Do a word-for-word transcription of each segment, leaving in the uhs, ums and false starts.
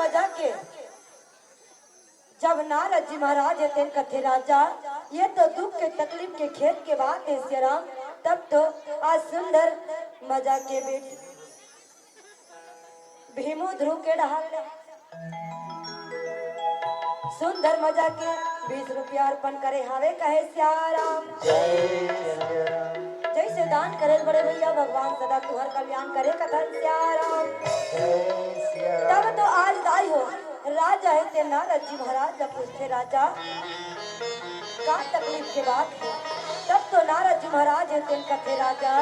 राजा के जब नारद जी महाराज हे तेन कथे, "राजा, ये तो दुख के तकलीफ के खेत के बात हे सियाराम।" तब तो आज सुंदर मजा के बेट भीमू ध्रुव के डहार ले सुंदर मजा के बीस रुपया अर्पण करे हावे, कहे सियाराम। जय सिया राम। जैसे दान करे बड़े भैया, भगवान सदा तुहर कल्याण करे, कथन सियाराम। जय सिया राम। तब तो आज दाई हो, राजा हे तेन नारद जी महाराज जब पूछथे, "राजा, का तकलीफ के बात हे?" तब तो नारद जी महाराज हे तेन कथे, "राजा,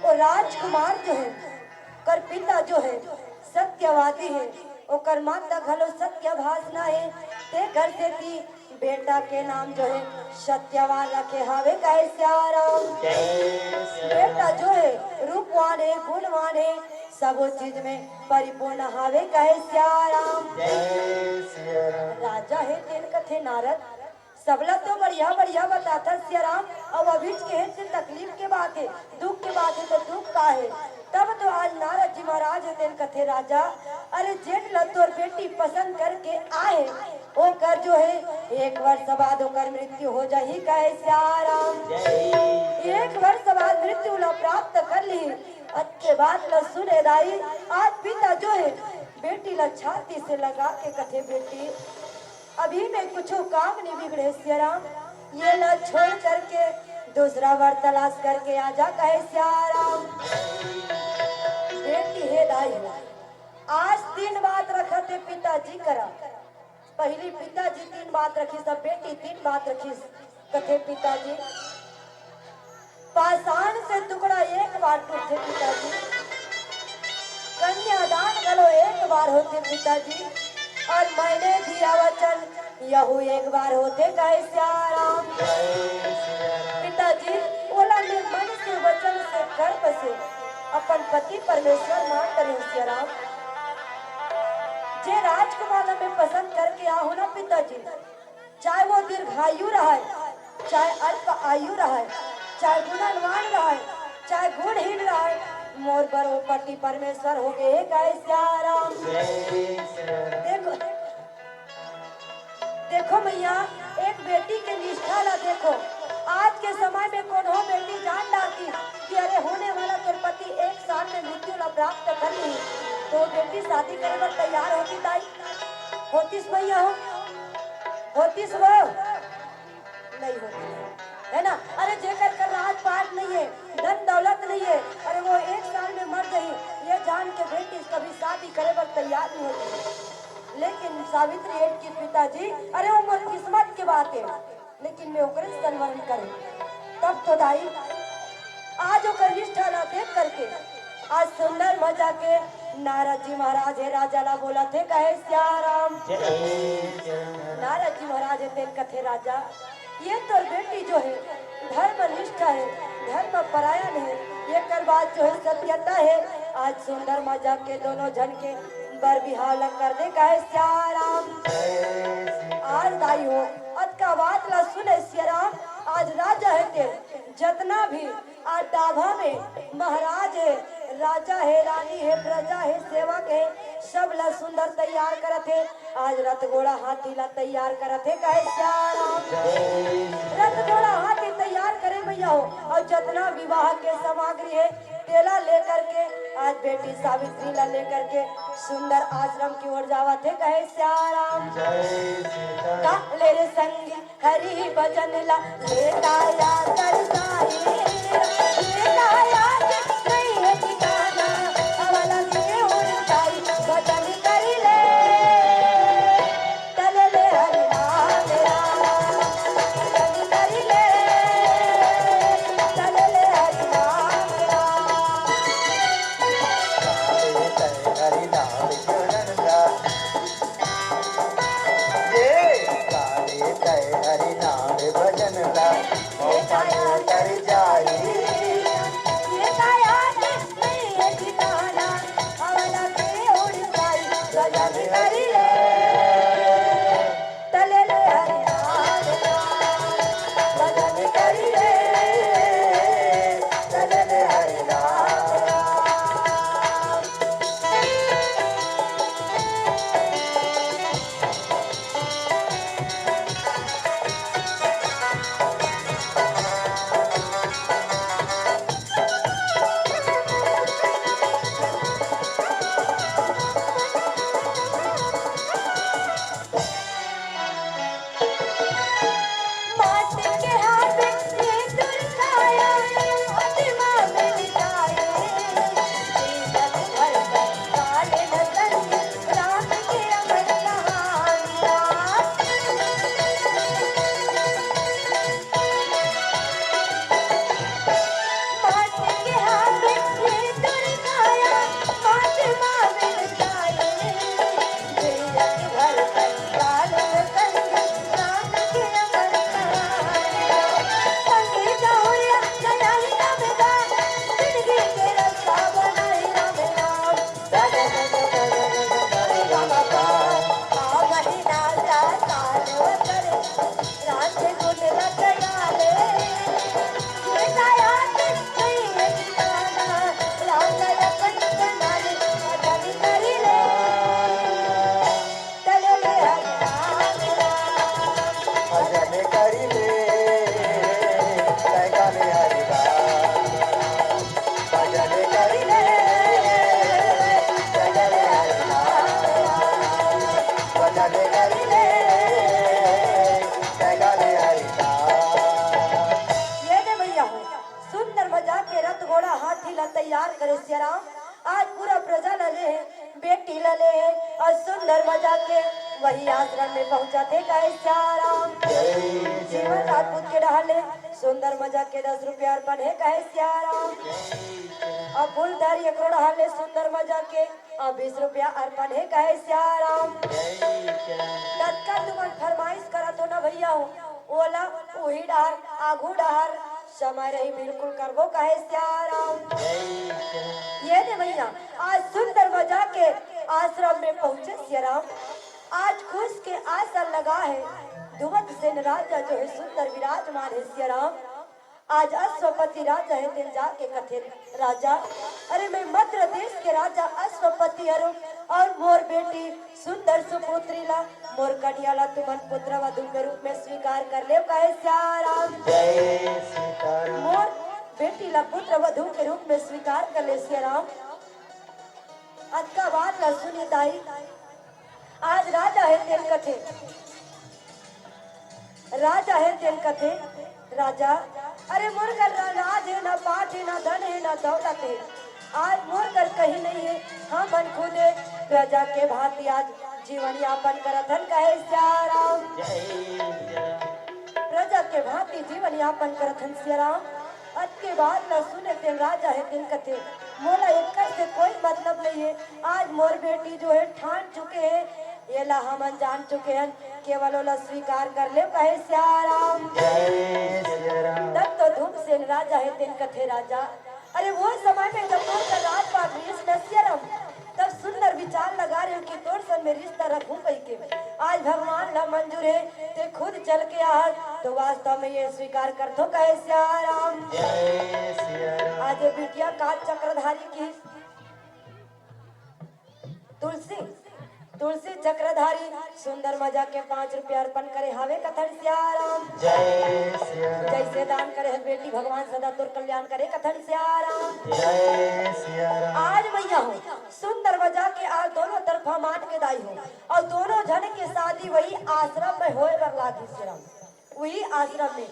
वो राजकुमार जो हे, ओकर पिता जो हे, सत्यवादी हे, ओकर माता घलो सत्य भाषणा हे, तेकर सेती बेटा के नाम जो हे सत्यवान रखे हावे, कहे सियाराम।" बेटा जो हे रूपवान हे, गुणवान हे, सबो चीज में परिपूर्ण हावे, कहे सियाराम। जय सिया राम। राजा हे तेन कथे नारद, सबला तो बढ़िया बढ़िया बताथस सियाराम, अउ अभीच के हे ते तकलीफ के बात हे, दुख के बात हे, तो दुख का हे? तब तो आज नारद जी महाराज हे तेन कथे, "राजा, अरे जेन ला तोर बेटी पसंद करके आए, ओकर जो हे एक वर्ष बाद ओकर मृत्यु हो जाही," कहे सियाराम। एक वर्ष बाद मृत्यु ला प्राप्त कर ली। अतके बात ला सुने दाई, आज पिता जो हे बेटी ला छाती से लगा के कथे, "बेटी, अभी में कुछू काम नहीं बिगड़े सियाराम, ये ला छोड़ करके दूसरा वर तलाश करके आजा," कहे सियाराम। बेटी हे दाई, आज तीन बात रखत हे पिताजी करा। पहली पिताजी तीन बात रखिस, अब बेटी तीन बात रखिस। कथे पिताजी, पाषाण से टुकड़ा एक बार टूटथे पिताजी, कन्यादान घलो एक बार होथे पिताजी, और मैंने दिया वचन यहू एक बार होथे, कहे सियाराम। पिताजी, ओला मैं मन से, वचन से, कर्म से अपन पति परमेश्वर मान डरे हूँ सियाराम। जे राजकुमार ला मैं पसंद करके आ हूँ ना पिताजी, चाहे वो दीर्घायु रहय, चाहे अल्प आयु रहय, चाहे गुणवान रहय, चाहे गुणहीन रहय, मोर बर वो पति परमेश्वर हो गे हे, कहे सियाराम। देखो, देखो मैया, एक बेटी के निष्ठा ला देखो। आज के समय में कोनो बेटी जान डारती कि अरे होने वाला तोर पति एक साल में मृत्यु ला प्राप्त कर ली, तो बेटी शादी करे बर तैयार होती दाई? होतिस मैया हो, होतिस वो? नहीं होतिस, है ना? अरे जेकर कर राजपाट नहीं है, धन दौलत नहीं है, अरे वो एक साल में मर गई, ये जान के बेटी कभी शादी करे बर तैयार नहीं होती। लेकिन सावित्री एक के पिताजी, अरे वो मोर किस्मत के बात है, लेकिन मैं ओकरे से संवरण करूं। तब तो दाई आज ओकर निष्ठा ला देख करके आज सुंदर मजा के नारद जी महाराज हे राजा ला बोलत हे, कहे सियाराम। जय सिया राम। नारद जी महाराज हे तेन कथे, राजा, ये तोर बेटी जो हे धर्म निष्ठा हे, धर्म परायण हे, एकर बात जो हे सत्यता हे। आज सुंदर मजा के दोनों झन के बर बिहाव ला कर दे, कहे सियाराम। जय सिया राम। आज दाई हो, अतका बात ला सुने सियाराम, आज राजा हे तेन जतना भी आ डाभा में महाराज हे, राजा हे, रानी हे, प्रजा हे, सेवक हे, सब ला सुंदर तैयार करत हे। आज रथ घोड़ा हाथी ला तैयार करत हे, कहे सियाराम। रथ घोड़ा हाथी तैयार करे मैया हो, और जतना विवाह के सामग्री हे, तेला लेकर के आज बेटी सावित्री ला लेकर के सुंदर आश्रम की ओर जावत हे, कहे सियाराम। जय सीता। का ले रे संगी हरि भजन ला लेता या कर साई, लेता या नहीं है ठिकाना, अवला के उड़ जाई भजन कर ले। तले ले हरि नाम राम, भजन कर ले। तले ले हरि नाम राम। हरि नाम शरण ला। ये काले तय हरि नाम भजन ला, मोहन कर जाई। ये काया के नहीं है ठिकाना, अवला के उड़ जाई, भजन करी ले। तले ले हरि नाम, भजन करी ले। तले ले हरि नाम। भजन करी ले, लगा ले हरिदास। भजन करी ले, लगा ले हरिदास। भजन करी ले, लगा ले हरिदास। ये दे भैया हो, सुंदर मजा के रथ घोड़ा हाथी ला तैयार करे सियाराम। आज पूरा प्रजा ला ले हे, बेटी ला ले हे अउ सुंदर मजा के वही आश्रम में पहुंचाथे कहे सियाराम। जीवन राजपूत के डहर ले सुंदर मजा के दस रुपया अर्पण हे कहे सियाराम। अउ फूलधारी एकरो डहर ले सुंदर मजा के अउ बीस रुपया अर्पण हे कहे सियाराम। ततका तुमन फरमाइश करत हो ना भैया हो, ओला उही डहर, आघू डहर समय रही बिल्कुल करबो कहे सियाराम। ये दे भैया, आज सुंदर मजा के आश्रम में पहुंचे सियाराम। आज खुश के आसन लगा हे, धुवंतसेन राजा जो हे सुंदर विराजमान हे सियाराम। आज अश्वपति राजा हे तेन जाके कथे, राजा, अरे मैं मद्र देश के राजा अश्वपति हरंव अउ मोर बेटी सुंदर सुपुत्री ला, मोर कन्या ला तुमन पुत्र वधू के रूप में स्वीकार कर लेव कहे सियाराम। मोर बेटी ला पुत्र वधू के रूप में स्वीकार कर ले सियाराम। अतका बात ला सुने दाई, आज राजा हे तेन कथे, राजा हे तेन कथे, राजा, अरे मोर कर ना राज हे, ना पाट हे, ना धन हे, ना दौलत हे। आज मोर कर कहीं नहीं हे, हमन खुदे प्रजा के भांति आज जीवन यापन करत हन कहे सियाराम। प्रजा के भांति जीवन यापन करत हन सियाराम। अतके बात ला सुने तेन राजा हे तेन कथे, मोला एकर से कोई मतलब नहीं हे। आज मोर बेटी जो हे ठान चुके हे, एला हमन जान चुके हन, केवल ओला स्वीकार कर ले कहे सियाराम। तब तो धुवंतसेन राजा हे तेन कथे, राजा, अरे वो समय में जब तोर कर राजपाट रहिस न सियाराम, तब सुंदर विचार लगा रहे हो कि तोर संग में रिश्ता रखूं कहिके। आज भगवान ला मंजूर हे, ते खुद चल के आहस, तो वास्तव में ये स्वीकार करथो कहे सियाराम। आज ये बिटिया काल चक्रधारी की तुलसी, तुलसी चक्रधारी सुंदर मजा के पाँच रुपया अर्पण करे हावे कथन सियाराम। जैसे दान करे हे बेटी, भगवान सदा तोर कल्याण करे कथन सियाराम। आज भैया हो, सुंदर मजा के आज दोनों तरफा मान के दाई हो अउ दोनों झन के शादी वही आश्रम में होय बर लागिस सियाराम। वही आश्रम में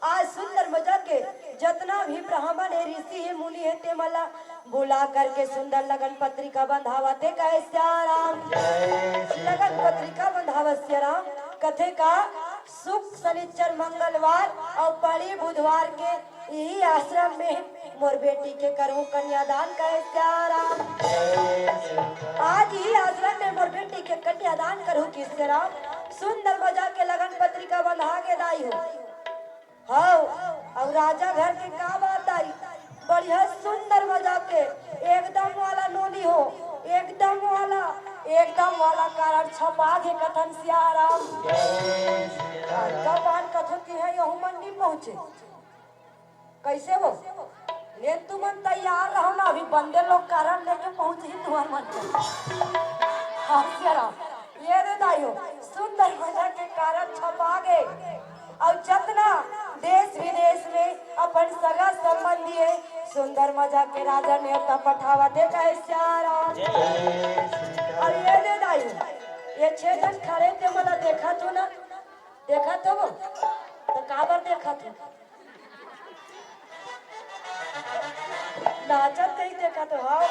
आज सुंदर मजा के जतना भी ब्राह्मण हे, ऋषि हे, मुनि हे, ते मन ला बुला करके सुंदर लगन पत्रिका बंधावत हे कहे सियाराम। लगन पत्रिका बंधावत सियाराम कथे का, शुक, शनिचर, मंगलवार अउ पड़ी बुधवार के इही आश्रम में मोर बेटी के करहूं कन्यादान कहे सियाराम। आज इही आश्रम में मोर बेटी के कन्यादान करहूं कि सियाराम। सुंदर मजा के लगन पत्रिका बंधा के दाई हो। हव, अउ राजा घर के का बात आई, बढ़िया सुंदर मजा के एकदम वाला नोनी हो, एकदम वाला, एकदम वाला कारड छपा गे कथन सियाराम। का पान कथो कि हे यहू मन नहीं पहुंचे। कैसे हो? ले तुमन तैयार रहो ना, अभी बंदे लोग कारड लेके पहुंच ही तुमन मन के। हाँ, सियाराम, ये दे दाई हो, सुंदर मजा के कारड छपा गे। अउ जतना देश विदेश में अपन सगा संबंधी हे, सुंदर मजा के राजा नेवता पठावत हे कहे सियाराम। अउ ये दे दाई हो, ये छह झन खड़े ते मन ला देखत हो ना, देखत हो वो? तो काबर देखत हो? नाचत कहीं देखत हो, हाँ,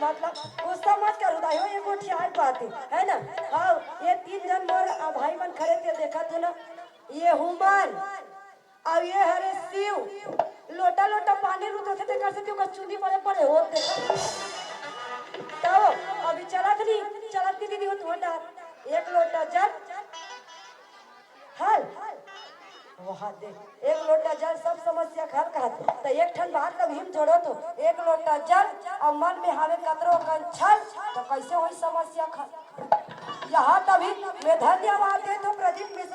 मतलब गुस्सा मत करू दाई हो, ये गोठियाए बात हे, है ना? हाँ, ये तीन झन मोर, आ, भाई मन खड़े ते देखत हो ना, ये हुमन, अउ ये हरे शिव, लोटा लोटा पानी रुत होथे, तेकर से तेकर चुंदी बड़े बड़े होत देखत हो। तब अभी चलत नहीं, चलत नहीं दीदी हो तुम्हार डार, एक लोटा जल, हल। वहाँ दे, एक लोटा जल सब समस्या के हल कहत। त एक ठन बात ला भी म जोड़ो तो, एक लोटा जल अउ मन में हावे कतरो कन छल, त कैसे होई समस्या के हल? यहाँ तभी मैं धन्यवाद देत हूँ प्रदीप मिश्र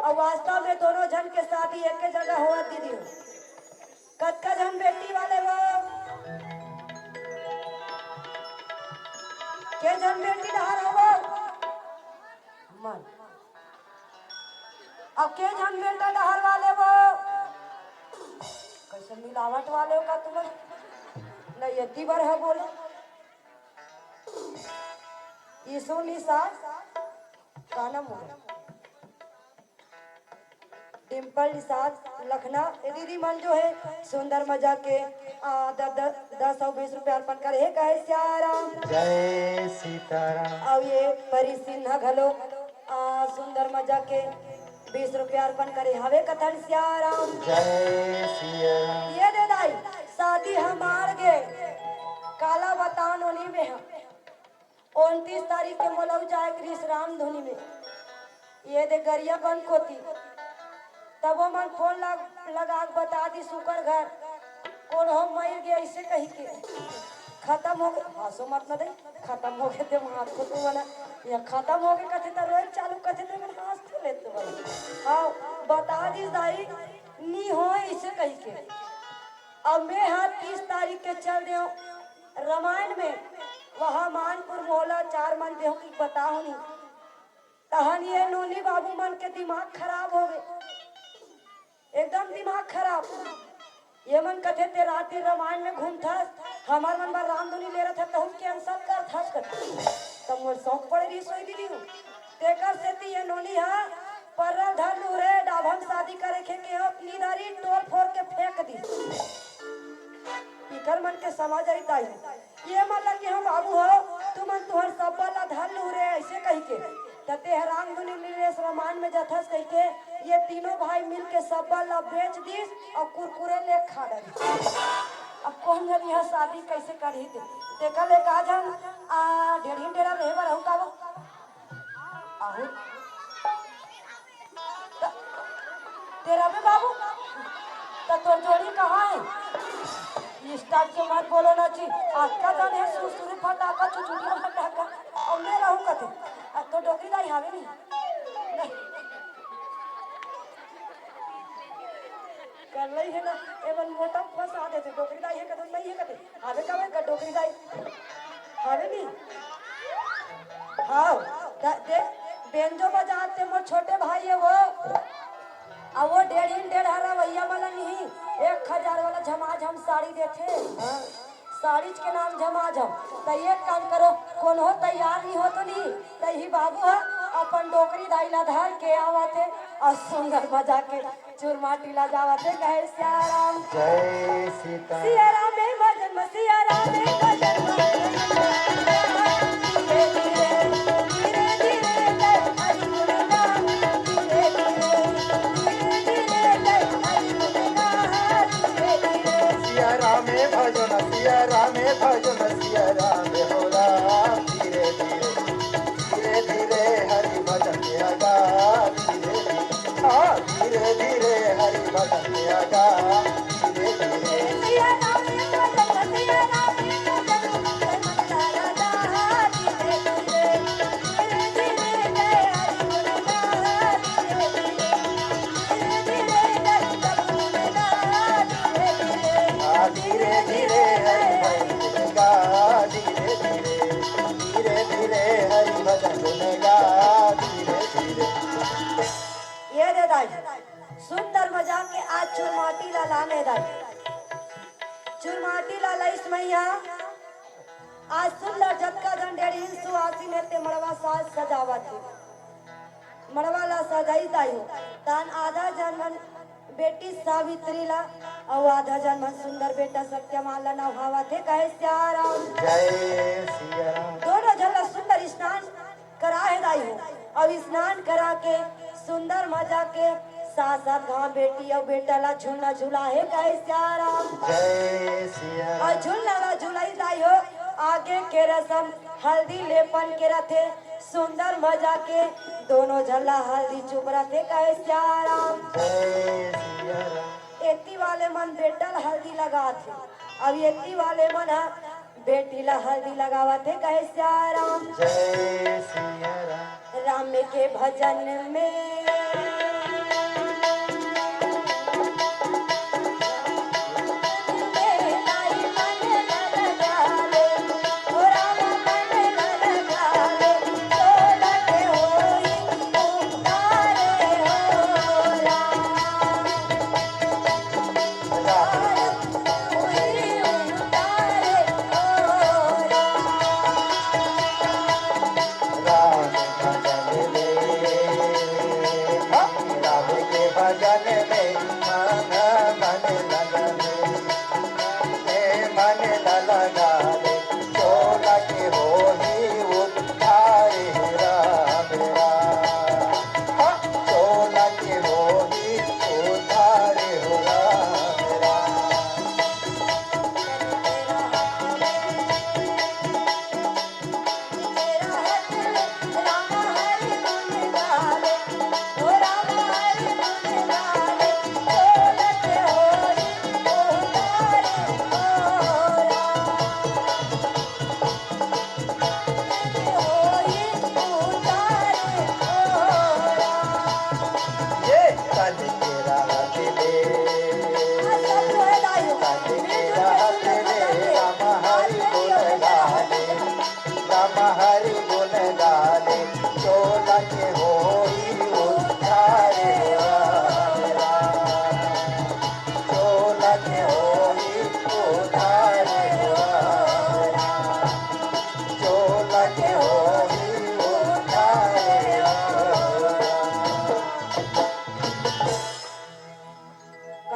अउ वास्तव में दोनों झन के शादी एके जगह होवत दीदी हो। कतका झन बेटी वाले वो? के झन बेटी डहर हो वो? मन। अब के झन बेटा डहर वाले वो? कैसे मिलावट वाले हो का तुम? नहीं, इतनी बार है बोलो। यीशु निषाद, का नाम हो? डिम्पल निषाद, लखना। ये दीदी मन जो है सुंदर मजा के, आ, द-, द-, दस अउ बीस रुपया अर्पण करे हे, कहे सिया राम। जय सीताराम। अउ ये परी सिन्हा घलो, आ, सुंदर मजा के बीस रुपया अर्पण करे हवे, कथन सिया राम। जय सिया राम। ये दे दाई, शादी हमार गे, काला बताओ नोनी में हम। उनतीस तारीख के मोला जाए के रिहिस रामधुनी में, ये दे गरियाबंद कोती। तब वो मन फोन लग, लगा के बता दिस उकर घर, कोनो मर गे अइसे कहि के। खतम हो गे, हंसो मत न दे, खतम हो गे ते मन हंसत तो बना, या खतम हो गे कथे त रोए चालू कथे ते मन हंसत ले तो बना। हाँ, बता दिस दाई, नी हो अइसे कहि के। अब मैं हा तीस तारीख के चल देव रामायण में, वहाँ मानपुर मोहला चार मन देहूं कि बताओ नहीं। तहन ये नोनी बाबू मन के दिमाग खराब हो गे, एकदम दिमाग खराब। ये मन कथे ते रात दिन रामायण में घूमथस, हमर मन बर रामधुनी ले रथस, तहूं cancel करथस कथे। तब मोर शौक पड़े रहिस सोई दीदी हूँ। तेकर सेती ये नोनी हा पर्रा धर लू रे, डाभन शादी करे के, के हो, नीदारी टोर फोर के फेंक दी। इकर मन के समझ आई ताई। ये मन ला कि हम बाबू हो, तुमन तुहर सब्बा ला धर लू रे, अइसे कहि के। त तेह रामधुनी लीलेश रामायण में जथस कहि के, ये तीनों भाई मिल के सब्बा ला बेच दिस अउ कुरकुरे ले खा डरिस। अब कोन जनी ह शादी कइसे करही ते, तेकर ले का झन, आ, डेढ़ ही डेढ़ा रहे बर अहू का वो? अहू त-, तेरा बे बाबू, त तोर जोड़ी कहाँ हे? Start के मत बोलो ना जी, अतका जाने हे सुरसुरी फटाका, चुचुड़िया फटाका, अउ मैं रहूं कथे। अब तो डोकरी दाई हावे नहीं। कर लई हे ना, एमन मोटा फंसा देथे, डोकरी दाई हे कथे, नहीं हे कथे। हावे का, का डोकरी दाई? हावे नी? हाव, त दे, बेंजो बजात ते मोर छोटे भाई हे वो। आ वो डेढ़ ही डेढ़ हरा भैया वाला नहीं, एक हजार वाला झमाझम साड़ी देथे। हाँ। साड़ीच के नाम झमाझम। त एक काम करो, कोनो तैयार नहीं हो तो नहीं, त ही बाबू ह अपन डोकरी दाई ला धर के आवत हे अउ सुंदर मजा के चुरमाटी ला जावत हे, कहे सिया राम। जय सीता। सिया राम में भजन में, सिया राम में भजन में। धीरे धीरे, धीरे धीरे, धीरे धीरे, धीरे धीरे, धीरे धीरे, धीरे धीरे। सिया राम में भजन, सिया राम में भजन, सिया राम हो राम। धीरे धीरे, धीरे धीरे हरि भजन के आगा, धीरे धीरे, हाँ, धीरे धीरे हरि भजन के आगा, धीरे धीरे। धीरे धीरे हरि भजन गा, धीरे धीरे, धीरे धीरे हरि भजन गा, धीरे धीरे। ये दे दाई, सुंदर मजा के आज चुरमाटी ला लाने दाई, चुरमाटी ला लइस मैया। आज सुंदर जतका झन डेढ़ ही सुहासिन हे ते मड़वा साज सजावत हे। मड़वा ला सजाई दाई हो, तान आधा झन मन बेटी सावित्री ला, अउ आधा झन मन सुंदर बेटा सत्यवान ला नहावत हे, कहे सिया राम। जय सिया राम। दोनों झन ला सुंदर स्नान करा हे दाई हो, अउ स्नान करा के सुंदर मजा के सात सात घांव बेटी अउ बेटा ला झुलना झुला हे, कहे सिया राम। जय सिया राम। अउ झुलना ला झुलाई दाई हो, आगे के रसम हल्दी लेपन के रथे, सुंदर मजा के दोनों झन ला हल्दी चुबरत हे, कहे सिया राम। जय सिया राम। एती वाले मन बेटा ल हल्दी लगात हे, अउ एती वाले मन ह बेटी ल हल्दी लगावत हे, कहे सिया राम। जय सिया राम। राम के भजन में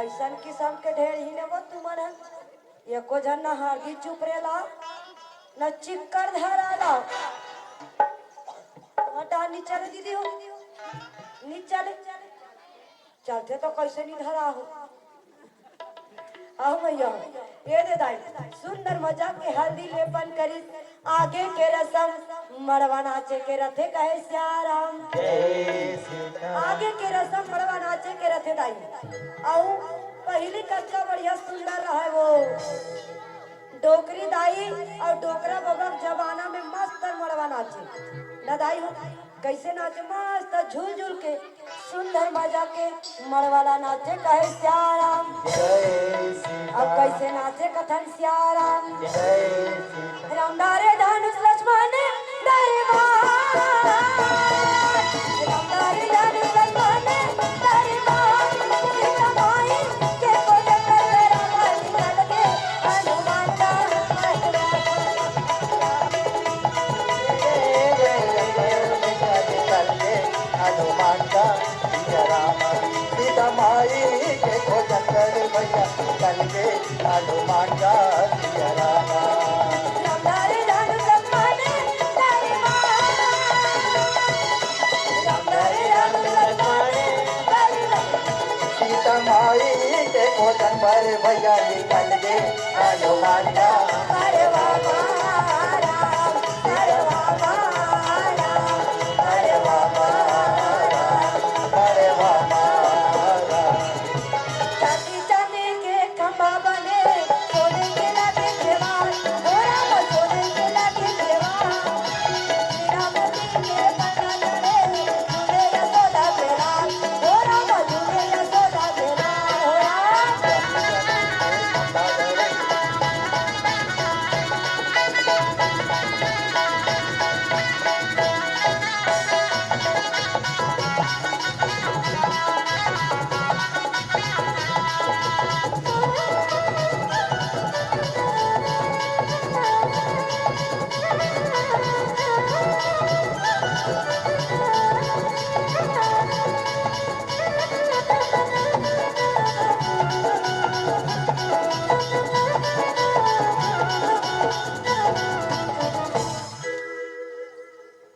अइसन किसम के ढेड़ही ने वो तुमन ह। एको झन न हरदी चुपरे ला, न चिक्कर धरा ला। हटा, नी चले दीदी हो, नी चले। चलथे तो कइसे नी धरा हो। अहो भइया, ए दे दाई, सुंदर मजा के हल्दी लेपन करिस। आगे के रसम मड़वा नाचे के रथे, कहे सियाराम। आगे के रसम मड़वा नाचे के रथे दाई। अउ पहिली कतका बढ़िया सुंदर रहय वो। डोकरी दाई अउ डोकरा बबा के जमाना में मस्त मड़वा नाचे। न दाई हो, कइसे नाचे मस्त झूल झूल के। सुंदर मजा के मड़वा ला नाचे कहे सियाराम। अब कइसे नाचे कथन सियाराम। रामदारे धनुष लक्ष्मण दरबार। रामदारे धनुष लक्ष्मण दरबार। सीता माई के कोजगरा निकल के हनुमान का हनुमान का सिया राम। सीता माई के खोजन करे भैया, चल के हनुमान का सिया राम। राम धारे राम लक्ष्मण धारे माँ। राम धारे राम लक्ष्मण धारे माँ। सीता माई के खोजन पर भैया निकल गे हनुमान का। अरे बाबा राम, अरे बाबा राम, अरे बाबा राम, अरे बाबा राम। चांदी चांदी के खंभा बने, सोने के लगे केवाड़, हो राम सोने के लगे केवाड़। हीरा मोती के पन्ना चढ़े, झूले यशोदा के लाल, हो राम झूले यशोदा के लाल, हो राम।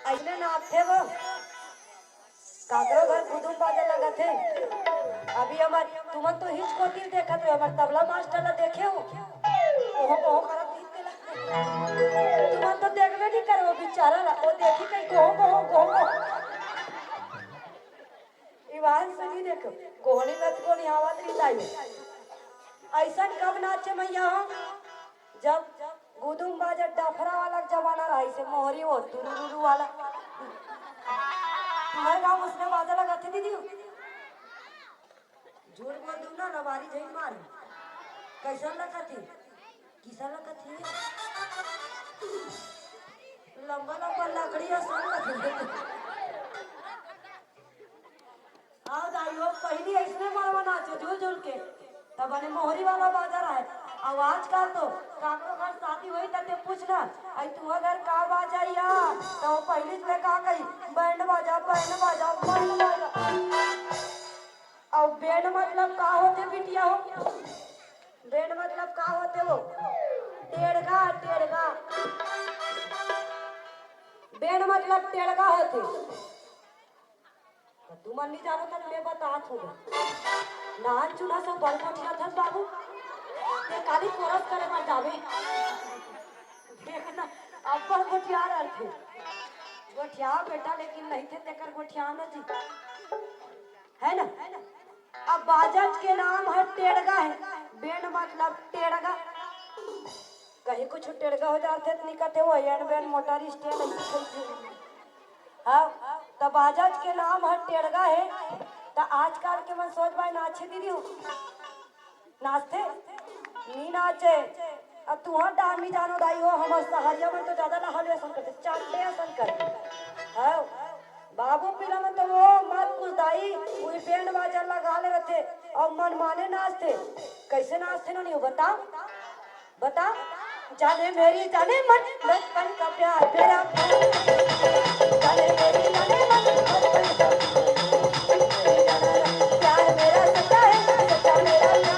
अइसने नाचथे वो। काकरो घर गुदुम बाजा लगत हे। अभी हमर, तुमन तो हिच कोती देखत हो, हमर तबला मास्टर ला देखे हो? ओहो, ओहो करत गीत के लगथे। तुमन तो देखबे नहीं करबो बेचारा ला, वो देखी कहीं गोहो, गोहो, गोहो, गोहो। ई बात सुनी देखो, गोहनी लत गोहनी आवत रही ताई। अइसन कब नाचे मैया हो? जब गुदुम बाजा डफरा वाला जमाना रहिसे, मोहरी वो तुरुरुरु वाला। तुम्हर गाँव उसने बाजा लगथे दीदी? झूठ बोल दूँ ना, रबारी झई मारे। कइसन लगथे? किसन लगथे? लंबा लंबा लकड़ी असन लगथे। आओ दाई हो, पहिली अइसने मड़वा नाचे झूल झूल के, तब बने मोहरी वाला बाजा रहय। अउ आजकल तो काकरो घर शादी होही त ते पूछ ना, "अई तुँहर घर का बाजा या?" त वो पहिली ले का कही, "बैंड बाजा, बैंड बाजा, बैंड बाजा।" अउ बैंड मतलब का होथे बिटिया हो? बैंड मतलब का होथे वो? टेड़गा, टेड़गा। बैंड मतलब टेड़गा होथे। त तुमन नइ जानव त मैं बतात हँव। नान चुना से बड़ गोठियाथस बाबू, ते काली कोरस करे बर जाबे। देख ना, अब्बड़ गोठिया रहिथे। गोठिया बेटा, लेकिन नइ थे तेकर गोठिया न जी। है ना? अब बाजत के नाम ह टेड़गा हे, बैंड मतलब टेड़गा। कहीं कुछ टेड़गा हो जाथे त निकलथे वो एंड बैंड मोटर स्टैंड अइसे कहिथे। हाँ, त बाजत के नाम ह टेड़गा हे। त आजकल के मन सोच बाय नाचे दीदी हो, नाचथे? नी नाचे। अब तुँहर डाहर नी जानव दाई हो, हमर सहरिया मन तो जादा लहाले असन करथे, चाटे असन करथे। हाँ, बाबू पीला मन तो वो मत पूछ दाई, उही बैंड बाजा लगा ले रहिथे अउ मनमाने नाचथे। कइसे नाचथे नोनी हो बता? बता। जाने मेरी जाने मन बचपन का प्यार मेरा, जाने मेरी जाने मन बचपन का प्यार मेरा सच्चा है, सच्चा मेरा।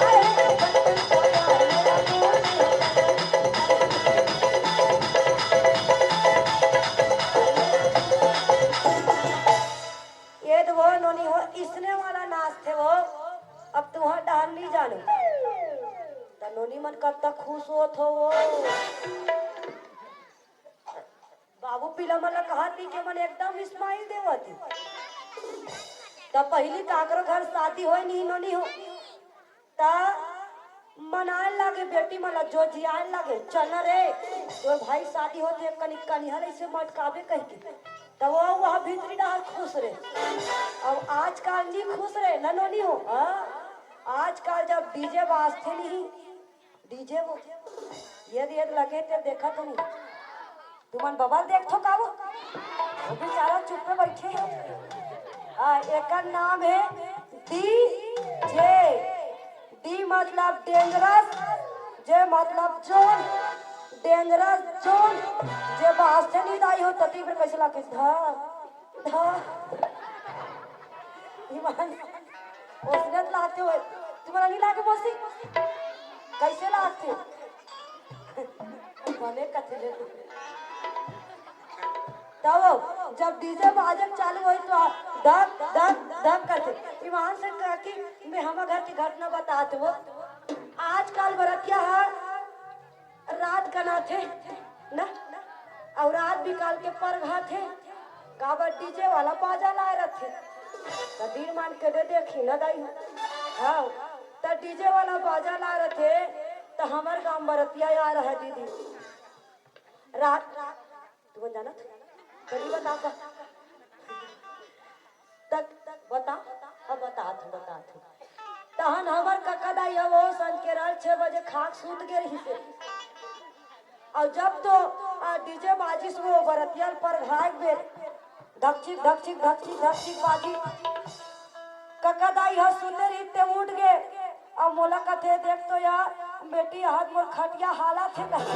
नहीं जानो। त नोनी मन कब तक खुश होत हो वो। बाबू पीला मन ला कहा थी कि मन एकदम smile देवत ही। त पहली काकरो घर शादी होय नहीं नोनी हो। त मनाए लागे बेटी मन ला, जो जियाए लागे, "चल ना रे, तोर भाई शादी होथे, कनी कनिहा ले से मटकाबे," कह के। त वो वह भीतरी डाल खुश रे। अब आजकल नहीं खुश रे, ननो नहीं हो, हाँ? आजकल जब डीजे बाजथे नहीं, डीजे वो, ये, ये लगे ते देखा तो नहीं। तुमन बबल देखथो का वो? वो बेचारा चुप में बैठे हे। हाँ, एकर नाम हे डीजे। डी मतलब dangerous, जे मतलब जोन, dangerous जोन। जे बाजथे नहीं दाई हो, त तीव्र कैसे लागे? धा, धा। ईमान, ओसने तो लागथे हो। तुम्हारा नहीं लागे मौसी? कैसे लागथे? बने कथे ले तू। तब जब डीजे बाजे चालू होई तो धक, धक, धक करथे। ईमान से कहा कि मैं हमर घर की घटना बतात हो। आजकल बरतिया ह रात गनाथे ना, अउ रात बिकाल के परघाथे, काबर डीजे वाला बाजा लाए रथे। त दिन मान के दे देखी ना दाई हो। हाँ, त डीजे वाला बाजा लाए रथे, त हमर गांव बरतिया आ रहा दीदी। रात, तुमन जानत? करी बता का? तक, तक, बता, अब बतात हूँ, बतात हूँ। तहन हमर कका दाई ह वो संझ के रात छह बजे खाक सूत गे रहिसे। अउ जब तो, आ, डीजे बाजिस वो बरतिया ल परघाए बेर, धकचिक, धकचिक, धकचिक, धकचिक बाजी। कका दाई ह सूते रहिस ते उठ गे। अब मोला कथे, "देख तो यार, बेटी, आज मोर खटिया हालत हे," कथे।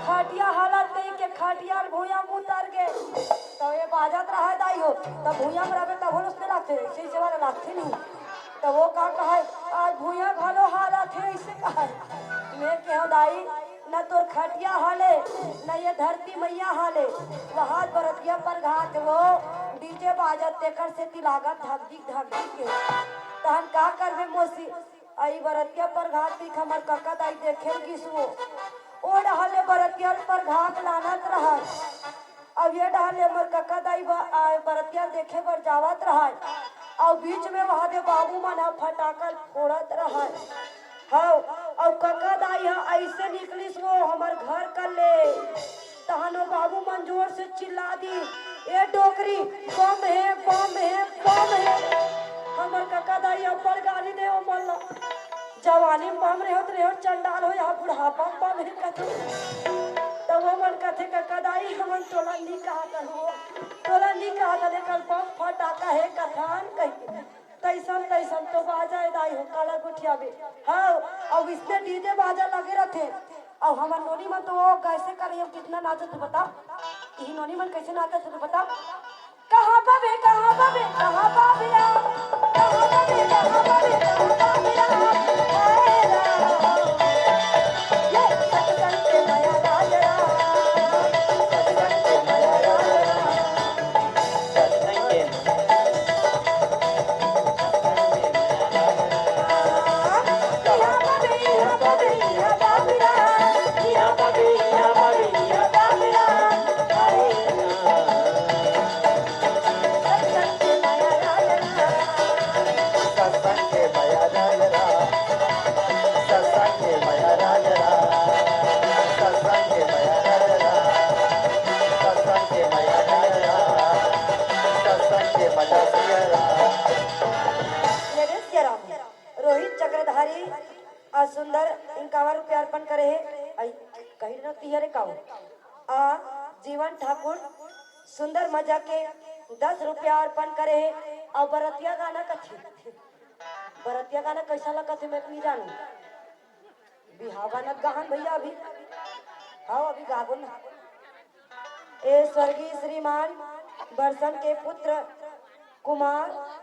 खटिया हालत नहीं के खटिया ल भुइयां म उतर गे। तो ये बाजत रहा दाई हो, तब भुइयां म रहबे तब होलस ने लागथे, ऐसे, ऐसे वाला लागथे नहीं। तो वो का कहे, "आज भुइयां घलो हालत हे," ऐसे कहे। मैं कहेंव, "दाई, न तोर खटिया हाले, न ये धरती मैया हाले।" वहाद बरतिया परघात वो डीजे बाजत तेकर सेती लागत धकधिक धकधिक के। तहन का करबे मौसी, अई बरतिया परघात दिख हमर कका दाई देखे ल गिस वो। ओ डहर ले बरतिया ल परघात लानत रहय। अब ये डहर ले हमर कका दाई ब-, आ, बरतिया ल देखे बर जावत रहय। अउ बीच में वहां दे बाबू मन ह फटाका ल फोड़त रहय। हव, अउ कका दाई ह अइसे निकलिस वो हमर घर कर ले। तहन वो बाबू मन जोर से चिल्ला दी, "ए डोकरी, बम हे, बम हे, बम हे।" हमर कका दाई अब्बड़ गाली दे वो मन ला, "जवानी म बम रहे हो त रहे हो, चंडाल हो, यहाँ बुढ़ापा म बम हे," कथे। तब वो मन कथे, "कका दाई, हमन तोला नी कहत हन वो, तोला नी कहत हन, एकर बम फटाका हे कथन," कहिके। तइसन, तइसन तो बाजा ए दाई हो, काला गोठियाबे। हव, अउ इसने डीजे बाजा लगे रथे। अउ हमर नोनी मन तो वो कैसे करे, हम कितना नाचत हे बता। इही नोनी मन कैसे नाचत हे बता। कहाँ बाबे, कहाँ बाबे, कहाँ बाबे आ? कहाँ बाबे, कहाँ बाबे, कहाँ बाबे आ? हाय राम। ये सत्संग के मया राज राम, सत्संग के मया राज राम। ये रे सिया राम, रोहित चक्रधारी अउ सुंदर इक्यावन रुपया अर्पण करे हे। अई, कही न तिहरे काऊ। आ जीवन ठाकुर सुंदर मजा के दस रुपया अर्पण करे हे। अउ बरतिया गाना कथे, बरतिया गाना कैसा लगत हे मैं तो नहीं जानू। बिहाव बनत गाहन भैया अभी। हव, अभी गाबो ना। ए स्वर्गीय श्रीमान बरसन के पुत्र कुमार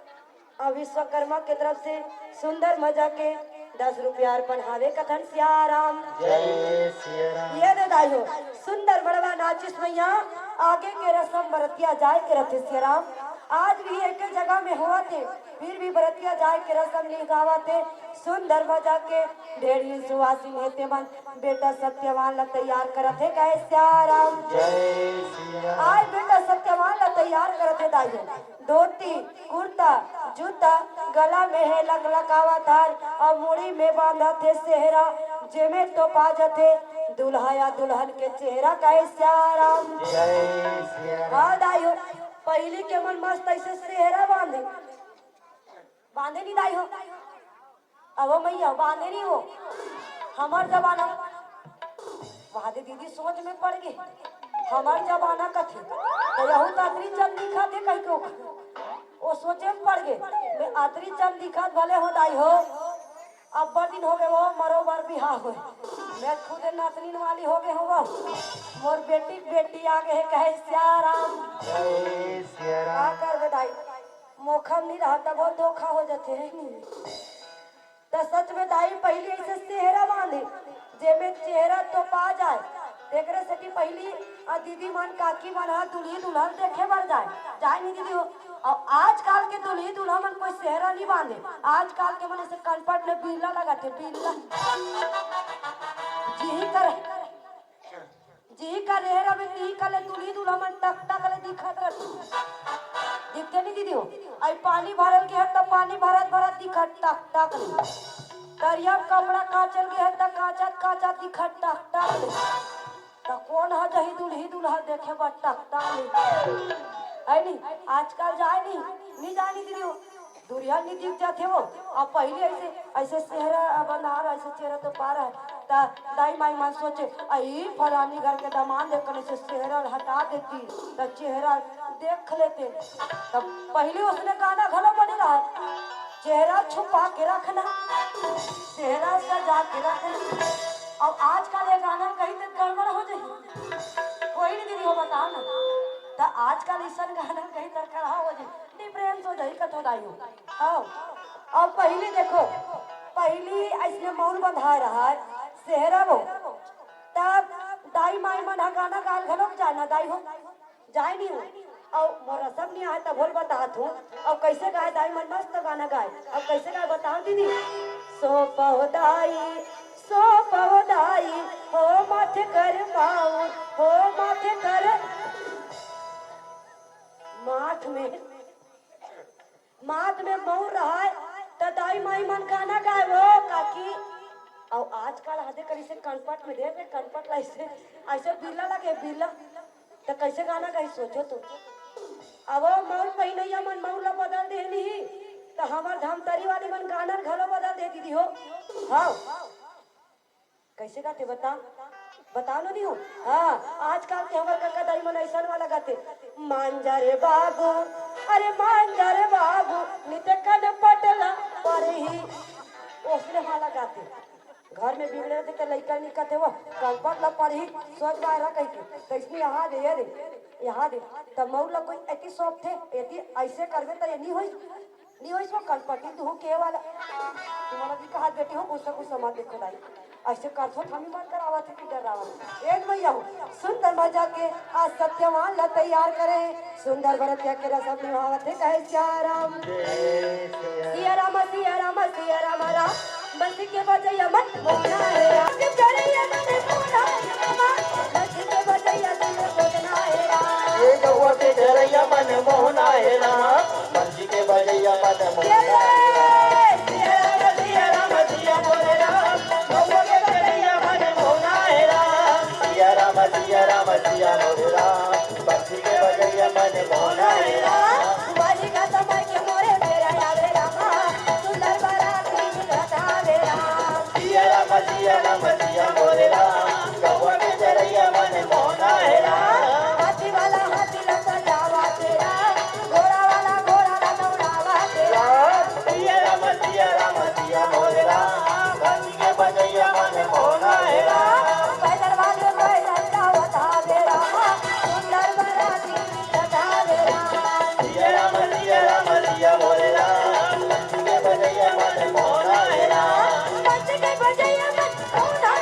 अउ विश्वकर्मा के तरफ से सुंदर मजा के दस रुपया अर्पण हावे कथन सियाराम। जय सियाराम। ये दे दाई हो, सुंदर मड़वा नाचिस मैया, आगे के रसम बरतिया जाए के रथे सियाराम। आज भी एक जगह में होवत हे, फिर भी बरतिया जाए के रसम निभावत हे। सुंदर बजा के ढेर ही सुवासिन हे तेमन, बेटा सत्यवान ला तैयार करत हे, कहे सियाराम। जय सिया। आज बेटा सत्यवान ला तैयार करत हे दाई हो। धोती, कुर्ता, जूता, गला में हे लकलकावत हार, अउ मुड़ी में बांधत हे सेहरा, जेमे तो पाजत हे दुल्हा या दुल्हन के चेहरा, कहे सियाराम। जय सिया। हाँ दाई हो, पहिली के मन मस्त ऐसे सेहरा बांधे, बांधे नहीं दाई हो। अब वो मैया बांधे नहीं हो। हमर जमाना, वहां दे दीदी सोच में पड़ गए। हमर जमाना कथे, तो यहू तो अतरी चंद दिखा थे कह के ओकर। वो सोचे में पड़ गए। मैं अतरी चंद दिखा भले हो दाई हो। अब बड़ दिन हो गए वो मरो बर बिहाव हो। मैं खुद नाचनीन वाली हो गए हो वो। मोर बेटी के बेटी आ गए है, कहे सियाराम। जय सिया राम। का करबे दाई, मोखम नहीं रहा तब वो धोखा हो जाते है नहीं। त सच में दाई पहिली ऐसे सेहरा बांधे, जेमे चेहरा तो पा जाए। तेकरे सेती पहिली आ दीदी मन, काकी मन ह दुल्ही दुल्हन देखे बर जाए, जाए नहीं दीदी हो। अउ आजकल के दुल्ही दुल्हा मन कोई सेहरा नहीं बांधे। आजकल के मन ऐसे कनपट में बिल्ला लगाथे, बिल्ला। जिही कर, जिही कर रेहे रबे, तिही कर ले दुल्ही दुल्हा मन टक टक ले दिखत रथे। दिखते नहीं दीदी हो? आई पानी भरल के है त पानी भरत भरत दिखत टक टक ले। तरिया में कपड़ा काचल के है त काचत काचत दिखत टक टक ले। त कोन ह जही दुल्ही दुल्हा देखे बर टक टक ले? है नहीं? आजकल जाए नहीं, नहीं जाए नहीं दीदी हो। दुरिहा नहीं दिख जाथे वो। अब पहिली ऐसे, ऐसे सेहरा बनार, ऐसे चेहरा तो पार है। त दाई माई मन सोचे, "अई फलानी घर के दामाद देख कर ऐसे सेहरा हटा देती, त चेहरा देख लेते।" तब पहिली उसने गाना घलो बने रहा, "चेहरा छुपा के रखना, सेहरा सजा के रखना।" अब आजकल ये गाना कही त गड़बड़ हो जाही। कोई नहीं दीदी हो, बताओ ना। त आजकल ऐसन गाना कही त खड़ा हो जाही, डिफरेंस हो जाही, कथो दाई हो। हाँ, अब पहिली देखो, पहिली ऐसने मउर बंधाए रहा है, सेहरा वो। तब दाई माई मन ह गाना गाल घलोक जाए ना दाई हो, जाए नहीं हो। अउ मोर रसम नहीं आए तब होल बतात हूँ। अउ कैसे गाए दाई मन मस्त गाना गाए। अब कैसे गाए बताओ दीदी। सो पौदाई, सो पौदाई, हो माथे कर माउर, हो माथे कर माथ में, माथ में मउर रहय, त दाई माई मन गाना गाय, "ओ काकी।" अउ आजकल हदे करी से कनपट में ढेर रे कनपट ला ऐसे, ऐसे बिल्ला लगे, बिल्ला। त कैसे गाना गाही सोचो तो। अब ओ मउर पहिनैया मन मउर ला बदल दे नहीं, त हमर धमतरी वाली मन गाना घलो बदल दे दीदी हो। हाँ। कैसे गाथे बता, बता लो नहीं हो। हाँ, आजकल के हमर कका दाई मन ऐसन वाला गाथे, "मांजा रे बाबू, अरे मांजा रे बाबू, नित कनपट ला परही।" ओसने वाला गाथे। घर में बिगड़े रहथे त लइका निकलथे वो, "कनपट ला परही, सोच बाहर कहिके।" त इसने यहाँ दे, ये दे, यहाँ दे। त मउर ला कोई एती सौंपथे, एती ऐसे करबे त ये नहीं होई। नहीं होइस वो कनपटी, तू के वाला। तुम्हारा भी कहा बेटी हो, कुछ ना कुछ सामान देखो दाई। ऐसे करथो, हम ही मन करावत है कि डरावत है। एक भैया हो, सुंदर मजा के आज सत्यवान ला तैयार करे। सुंदर बरतिया के रसम निभावत है, कहे सिया राम। सिया राम, सिया राम, सिया राम राम। बंसी के बजैया मन मोहना है राम। के बजैया मन मोहना है राम। बंसी के बजैया मन मोहना है राम। ये गौवा के चरैया मन मोहना है राम। बंसी के बजैया मन मोहना है राम। सिया राम, सिया राम, सिया बोले राम। गौवा के चरैया मन मोहना है राम। सिया राम, सिया राम, सिया बोले राम। बंसी के बजैया मन मोहना है राम। बाजी का समय के मोरे बेरा आवे रामा। सुंदर बारात निकलत आवे राम। सिया राम, सिया राम, सिया बोले राम। गौवा के चरैया मन मोहना है राम। हाथी वाला हाथी ला सजावा तेरा, घोड़ा वाला घोड़ा ला दौड़ावा तेरा। राम, सिया राम, सिया राम, सिया बोले राम। बंसी के बजैया मन मोहना है राम। पैदल वाले पैदल जावत आवे राम। सुंदर बराती निकलत आवे राम। सिया राम, सिया राम, सिया बोले राम। बंसी के बजैया मन मोहना है राम। बंसी के बजैया मन मोहना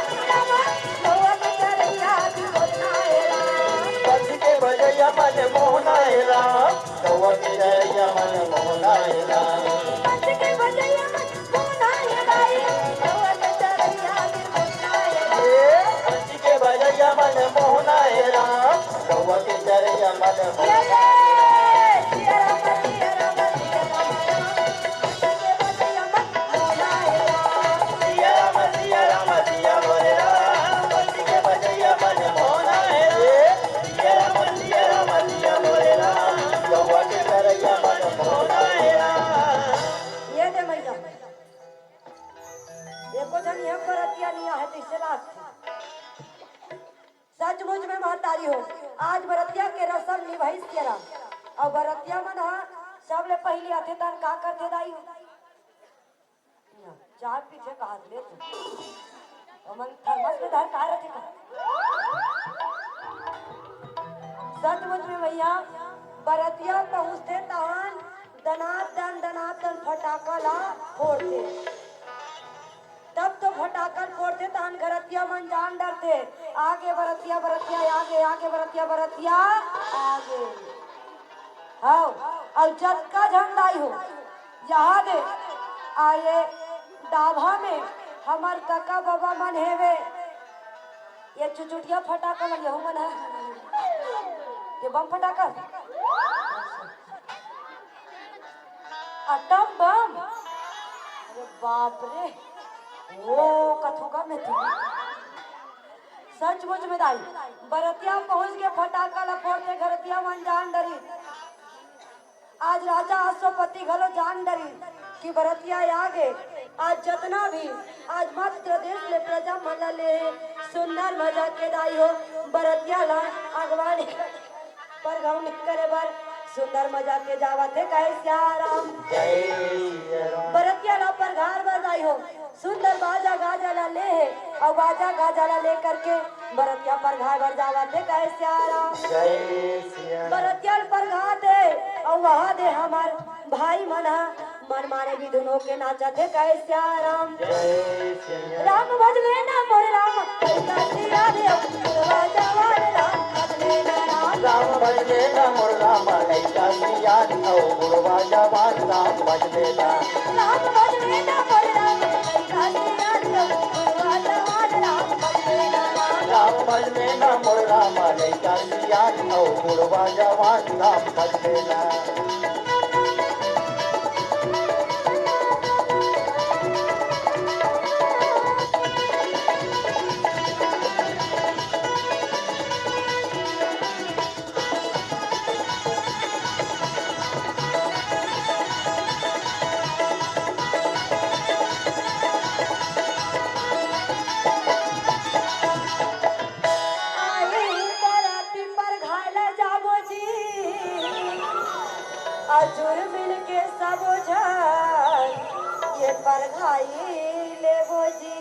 ये दे मैया, एको झन यहाँ बरतिया नहीं आहे, तइसे लागथे। सचमुच में महतारी हो, आज बरतिया के रसम निभाइस केरा। अउ बरतिया मन ह सबले पहिली आथे तहन का करथे दाई हो? चाय पीथे का हाथ ले तू। ओमन थर्मस में धर का रथे का? सचमुच में भैया, बरतिया पहुँचथे तहन दनादन, दनादन फटाका ला फोड़थे। तब तो फटाका फोड़थे, तहन घरतिया मन जान डरथे। आगे बरतिया, बरतिया, आगे, आगे बरतिया, बरतिया, आगे। हव, अउ जतका झन दाई हो, यहाँ दे, आ ये डाभा में हमर कका बबा मन हेवे। ये चुचुटिया फटाका मन, यहू मन है। ये बम फटाका। Autumn bomb. अरे बाप रे। ओ, कथुका में तू। सचमुच में दाई, बरतिया पहुंच के फटाका ला फोड़ते, घरतिया मन जान डरी। आज राजा अश्वपति घलो जान डरी कि बरतिया आगे। आज जतना भी आज मध्य प्रदेश ले प्रजा मन ला ले हे, सुंदर मजा के दाई हो, बरतिया ला अगवानी परघौनी करे बर सुंदर मजा के जावत हे, कहे सियाराम। बरतिया ला परघार बर दाई हो, सुंदर बाजा गाजा ला ले हे, अउ बाजा गाजा ला ले करके बरतिया परघार बर जावत हे, कहे सियाराम। बरतिया ल परघात हे, अउ वहा दे हमर भाई मन ह मन मारे भी धुन होके नाचत हे, कहे सियाराम। राम भजले ना मोर राम, लइका सियान अउ बुढ़वा जवान। राम भजले ना राम। राम भजले ना मोर राम, लइका सियान अउ बुढ़वा जवान। राम भजले ना। राम भजले ना मोर राम, लइका सियान अउ बुढ़वा जवान। राम भजले ना राम। राम भजले ना मोर राम, लइका सियान अउ बुढ़वा जवान। राम भजले ना। आए ही बराती परघाय ला जाबो जी, अजुर मिल के सबो झन ये परघाई लेबो जी।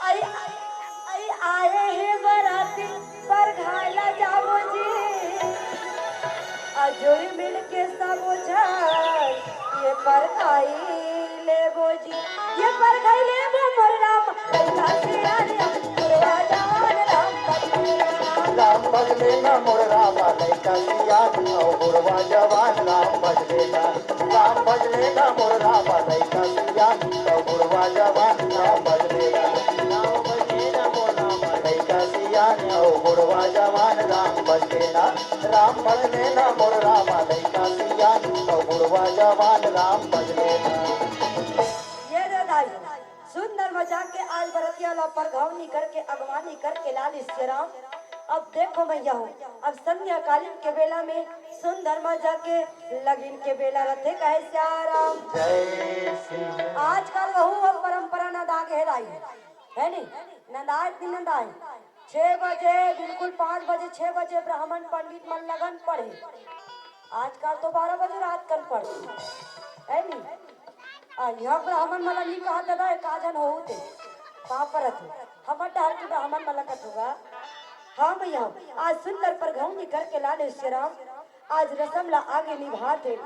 आई, आई आए हे बराती परघाय ला जाबो जी, अजुर मिल के सबो झन ये परघाई लेबो जी। ये परघाई लेबो मोर राम, लइका सियान अउ बुढ़वा जवान। राम भजले ना मोर राम, लइका सियान अउ बुढ़वा जवान। राम भजले ना। राम भजले ना मोर राम, लइका सियान अउ बुढ़वा जवान। राम भजले ना। राम भजले ना मोर राम, लइका सियान अउ बुढ़वा जवान। राम भजले ना। राम भजले ना मोर राम, लइका सियान अउ बुढ़वा जवान। राम भजले ना। ये रे दाई, सुंदर मजा के आज बरतिया ला परघौनी करके, अगवानी करके लालिस सियाराम। अब देखो मैया हो, अब संध्या कालीन के बेला में सुंदर मजा के लगिन के बेला रथे, कहे सियाराम। आजकल वहू अब परंपरा नंदागे हे दाई, हे नी? नंदाए कि नंदाए? छह बजे, बिल्कुल पाँच बजे, छह बजे ब्राह्मण पंडित मन लगन पढ़े। आजकल तो बारह बजे रात कन पढ़े, हे नी? आ, यहाँ ब्राह्मण मन ला नी कहा दादा, एक आजन हो ते। पाँव परत हो। हमर डहर के ब्राह्मण मन ला कथोगा। हाँ भैया, आज सुंदर परघौनी करके लाले सियाराम। आज रसम ला आगे निभात हे।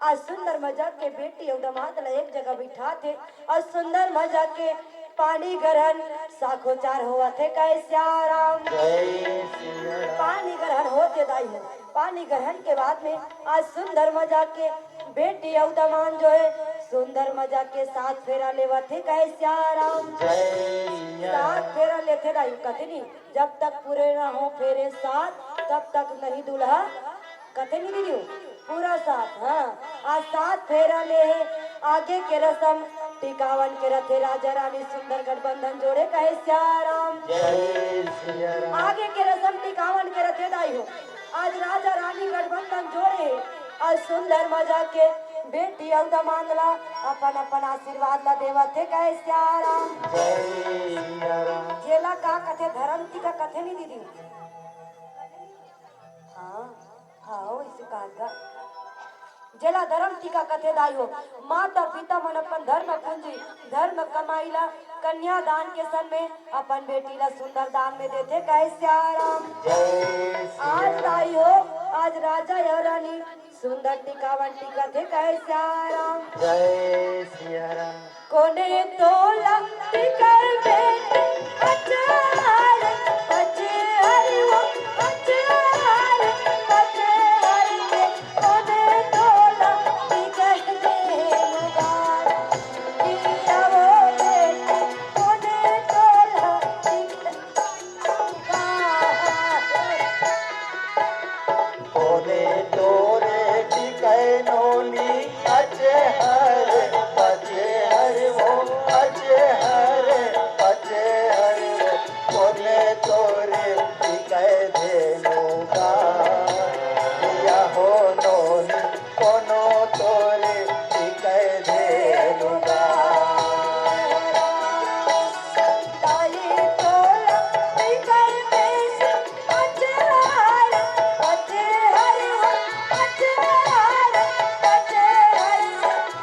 आज सुंदर मजा के बेटी अउ दमाद ला एक जगह बिठात हे। अउ सुंदर मजा के पानी ग्रहण साखोचार होवत हे, कहे सियाराम। पानी ग्रहण होत हे दाई हो। पानी ग्रहण के बाद में आज सुंदर मजा के बेटी अउ दमाद जो हे सुंदर मजा के सात फेरा लेवत हे, कहे सियाराम। सात फेरा लेथे दाई, कथे नी, जब तक पूरे ना हो फेरे सात, तब तक नहीं दूल्हा कथे नहीं दीदी हो? पूरा सात, हाँ। आज सात फेरा ले हे। आगे के रसम टिकावन के रथे, राजा रानी सुंदर गठबंधन जोड़े, कहे सियाराम। जय सियाराम। आगे के रसम टिकावन के रथे दाई हो। आज राजा रानी गठबंधन जोड़े हे। आज सुंदर मजा के बेटी अउ दमांद ला अपन अपन आशीर्वाद ला देवत हे, कहे सियाराम। जय सियाराम। जेला का कथे, धर्म टीका कथे नहीं दीदी? हाँ, हाँ, वइसे कहा गा। जेला धर्म टीका कथे दाई हो। माता पिता मन अपन धर्म पूंजी, धर्म कमाई ला कन्यादान के सन में अपन बेटी ला सुंदर दान में देथे, कहे सियाराम। जय सिया आज राम। दाई हो, आज राजा या रानी सुंदर टिकावन टिकथे, कहे सियाराम। जय सिया राम। कोने तोला टिकर बेटी अचार, पचे हरि वो अचार, पचे हरि वो। कोने तोला टिकर बेटी अचार, पिया वो बेटी, कोने तोला टिकर कोने तोरे टिकै नोनी, अचहर पचहर वो, अचहर पचहर वो। कोने तोरे टिकै धेनु गा, या हो नोनी, कोनो तोरे टिकै धेनु गा। ताई तोला टिकै बेसी अचहर, अचहर, अचहर, अचहर,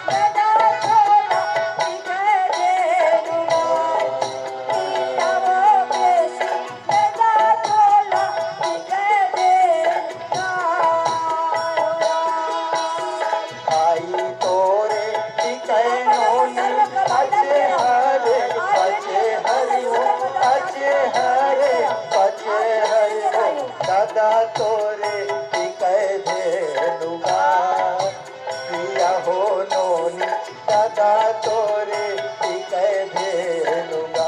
गदा तोला टिकै धेनु गा। पिया वो बेसी गदा तोला टिकै धेनु गा। आई तोरे टिकै नोनी, अचहर, अचहर वो, अचहर, अचहर वो। दादा तोरे टिकै धेनु गा, पिया हो नोनी, दादा तोरे टिकै धेनु गा।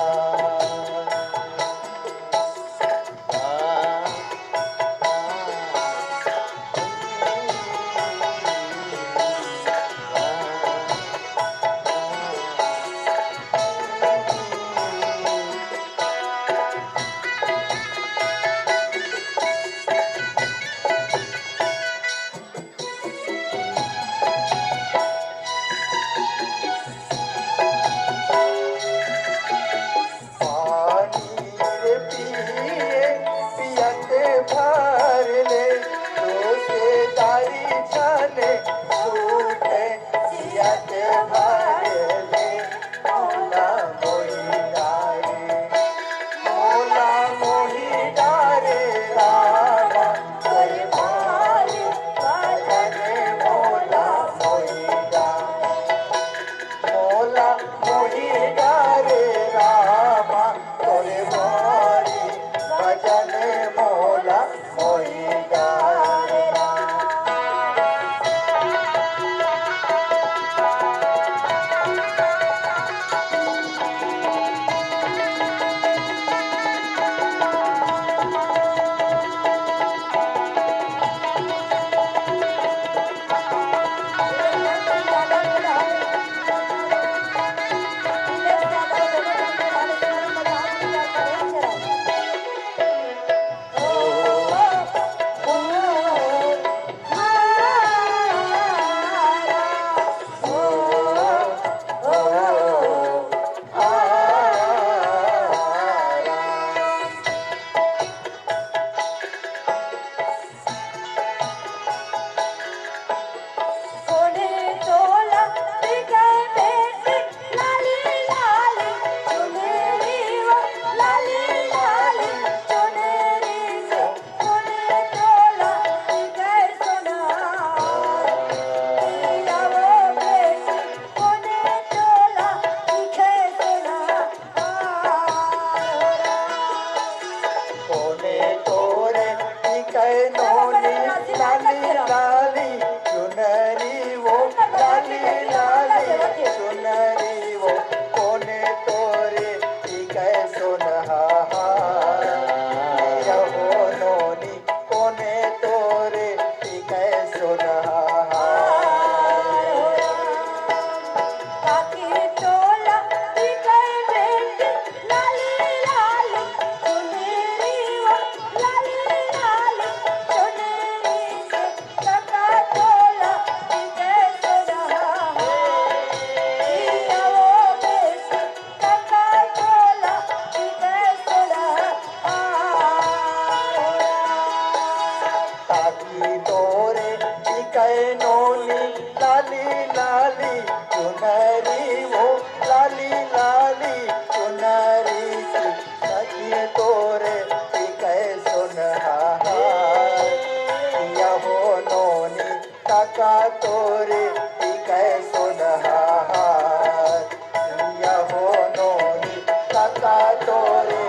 का तोरे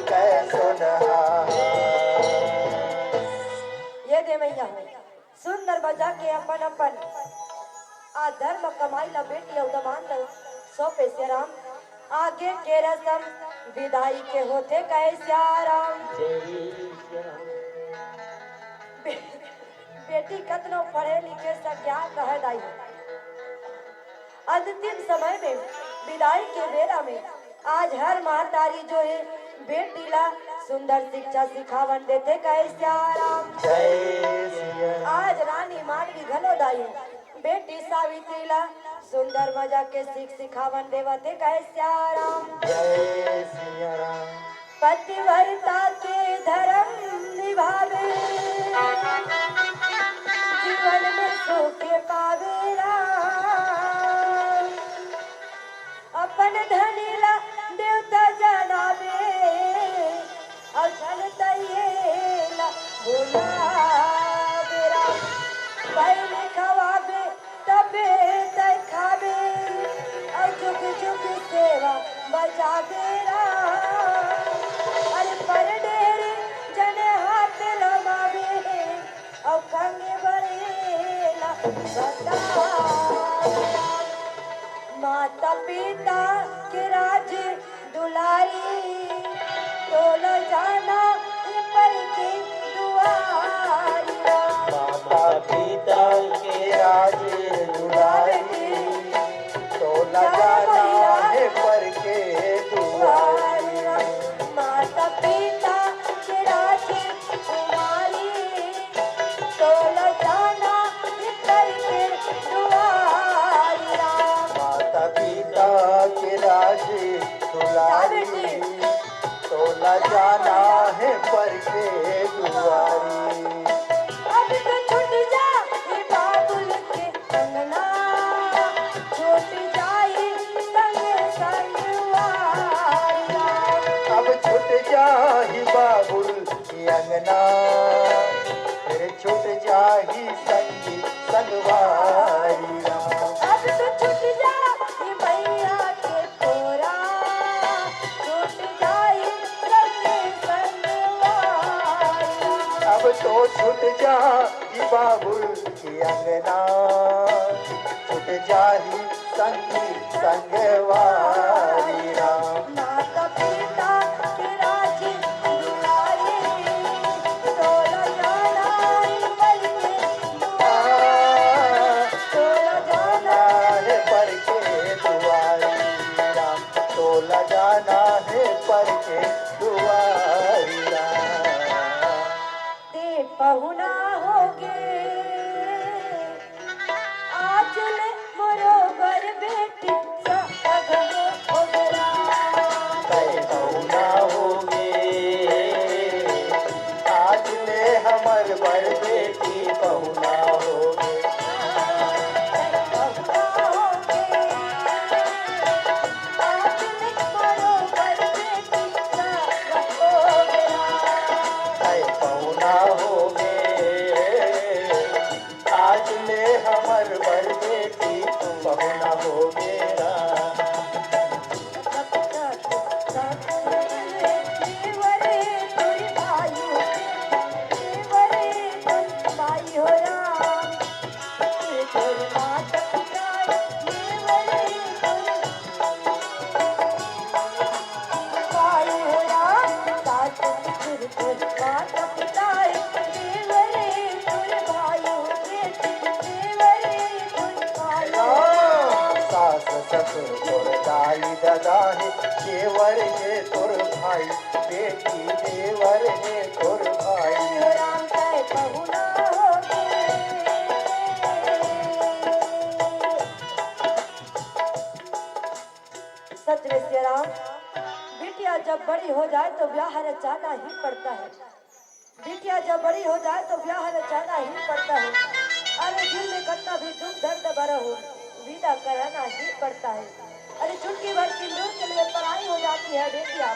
कै सुनहा। ये दे मैया हो, सुंदर बजा के अपन अपन आ धर्म कमाई ला बेटी अउ दमांद ला सौंपे सियाराम। आगे के रसम विदाई के होथे कहे सियाराम। बे-, बेटी कतनो पढ़े लिखे सज्ञान रहे दाई, अंतिम समय में विदाई के बेरा में आज हर महतारी जो हे बेटी ला सुंदर शिक्षा सिखावन देथे कहे सियाराम। जय सिया। आज रानी मानवी घलो दाई बेटी सावित्री ला सुंदर मजा के सीख सिखावन देवत हे कहे सियाराम। जय सिया राम। पतिव्रता के धर्म निभावे, जीवन में सुख पावे राम। अपन धनी ला देवता जनावे, अउ झन तइये ला भुलावे राम। पहिले खवाबे तबे तय खाबे, अउ जुग जुग सेवा बजावे राम। अरे पर डेरी जने हाथ लमावे, अउ कंगे बरेला बता। माता पिता के राज दुलारी, तोला जाना हे पर के दुआरी। माता पिता के राज दुलारी, तोला जाना हे पर के दुआरी। माता पिता के राज कुमारी, तोला जाना हे पर के दुआरी राम। माता पिता के राज दुलारी, तोला जाना हे पर के दुआरी। अब तो छूट जा हे बाबुल के अंगना, छूट जाई संग संगवारी राम। अब छूट जाही बाबुल के अंगना, फेर छूट जाही संगी संगवारी राम। अब तो छूट जाही मैया के कोरा, छूट जाही संगी संगवारी राम। अब तो छूट जाही बाबुल के अंगना, छूट जाही संगी संगवारी राम। माता पिता के राज दुलारी, तोला जाना हे पर के दुआरी। तोला जाना हे पर के दुआरी राम, तोला जाना हे पर के दुआरी राम। ते पहुना होगे, आज ले मोरो बर बेटी सगनो ओगरा। तै पहुना होगे, आज ले हमर बर बेटी पहुना होगे। तै पहुना होगे, आज ले मोरो बर बेटी सगनो ओगरा। तै पहुना होगे, आज ले हमर बर बेटी पहुना होगे राम। सास ससुर तोर दाई ददा हे, देवर हे तोर भाई, बेटी देवर हे तोर भाई। सच में सिया राम, बिटिया जब बड़ी हो जाए तो ब्याह रचाना ही पड़ता है। बिटिया जब बड़ी हो जाए तो ब्याह रचाना ही पड़ता है। अरे दिल में कितना भी दुख दर्द भरा हो, विदा कराना ही पड़ता है। अरे चुटकी भर सिंदूर के लिए पराई हो जाती है बेटिया,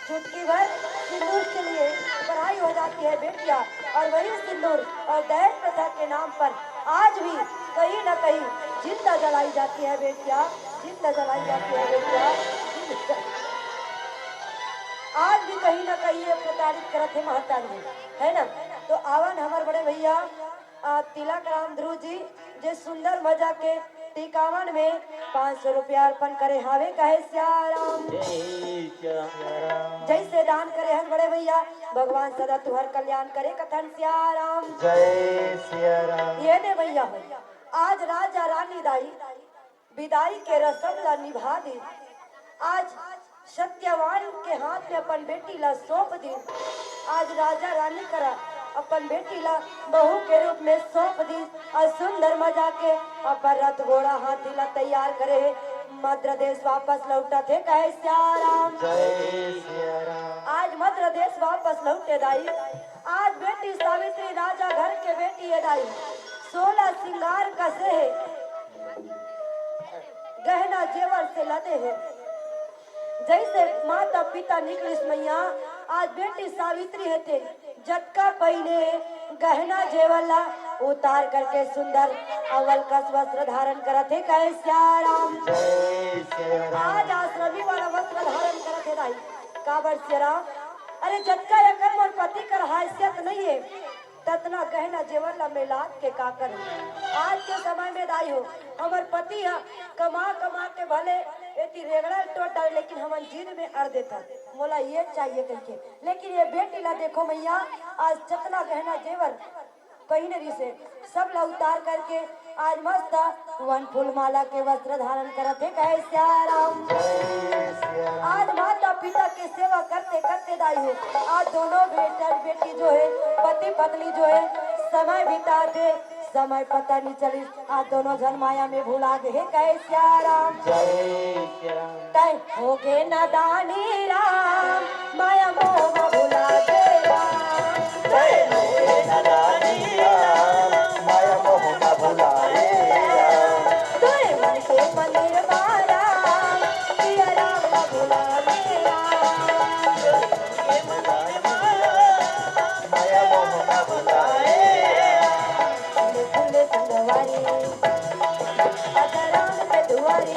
चुटकी भर सिंदूर के लिए पराई हो जाती है बेटिया। और वही सिंदूर और दहेज प्रथा के नाम पर आज भी कहीं ना कहीं जिंदा जलाई जाती है बेटिया, जिंदा जलाई जाती है बेटिया, जिंदा। ये प्रताड़ित करत हे महतारी, है ना? तो आवन हमर बड़े भैया, आ, तिलक राम ध्रुव जी, जे सुंदर मजा के टिकावन में पाँच सौ रुपया अर्पण करे हावे, कहे सिया राम। जय सिया राम। जैसे दान करे हन बड़े भैया, भगवान सदा तुहर कल्याण करे, कथन सिया राम। जय सिया राम। ये दे भैया हो, आज राजा रानी दाई विदाई के रसम ला निभा दे। आज सत्यवान के हाथ में अपन बेटी ला सौंप दे। आज राजा रानी करा अपन बेटी ला बहू के रूप में सौंप दे। और सुंदर मजा के अपन रथ घोड़ा हाथी ला तैयार करे हे मद्र देश वापस लौटत हे, कहे सिया राम। जय सिया राम। आज मद्र देश वापस लौटे दाई। आज बेटी सावित्री राजा घर के बेटी हे दाई, सोलह सिंगार कसे हे, गहना जेवर से लदे हे। जैसे माता पिता निकलिस मैया, आज बेटी सावित्री हे ते जतका पहिने गहना जेवर ला उतार करके सुंदर अवल कस वस्त्र धारण करत हे, कहे सिया राम। जय सिया राम। आज आश्रमी वाला वस्त्र धारण करत हे दाई, काबर सिया राम? अरे जतका एकर मोर पति कर हैसियत नहीं है, ततना गहना जेवर ला मैं लाद के का करूं? आज के समय में दाई हो, हमर पति ह कमा कमा के भले एती रेगड़ा टोट डारे, लेकिन हमन जिद में अड़ देता, मोला ये चाहिए कहिके। लेकिन ये बेटी ला देखो मैया, आज जतना गहना जेवर पहिने रिसे, सब ला उतार करके आज मस्त वन फूल माला के वस्त्र धारण करत हे, कहे सिया राम। आज माता पिता के सेवा करते करते दाई हो, आज दोनों बेटा बेटी जो है, पति पत्नी जो है, समय बिता दे, समय पता नहीं चली, आज दोनों जन माया में भुला गए, कहे सिया राम। जय सिया राम। तय हो गे नादानी राम, माया मोह में भुला गे राम। तय हो गे नादानी राम, माया मोह में भुला गे राम। तोरे मन के मंदिर मा राम, सिया राम में भुला गे राम। माया मोह में भुला गे राम। फूले फूले संगवारी, आजा राम के दुआरी।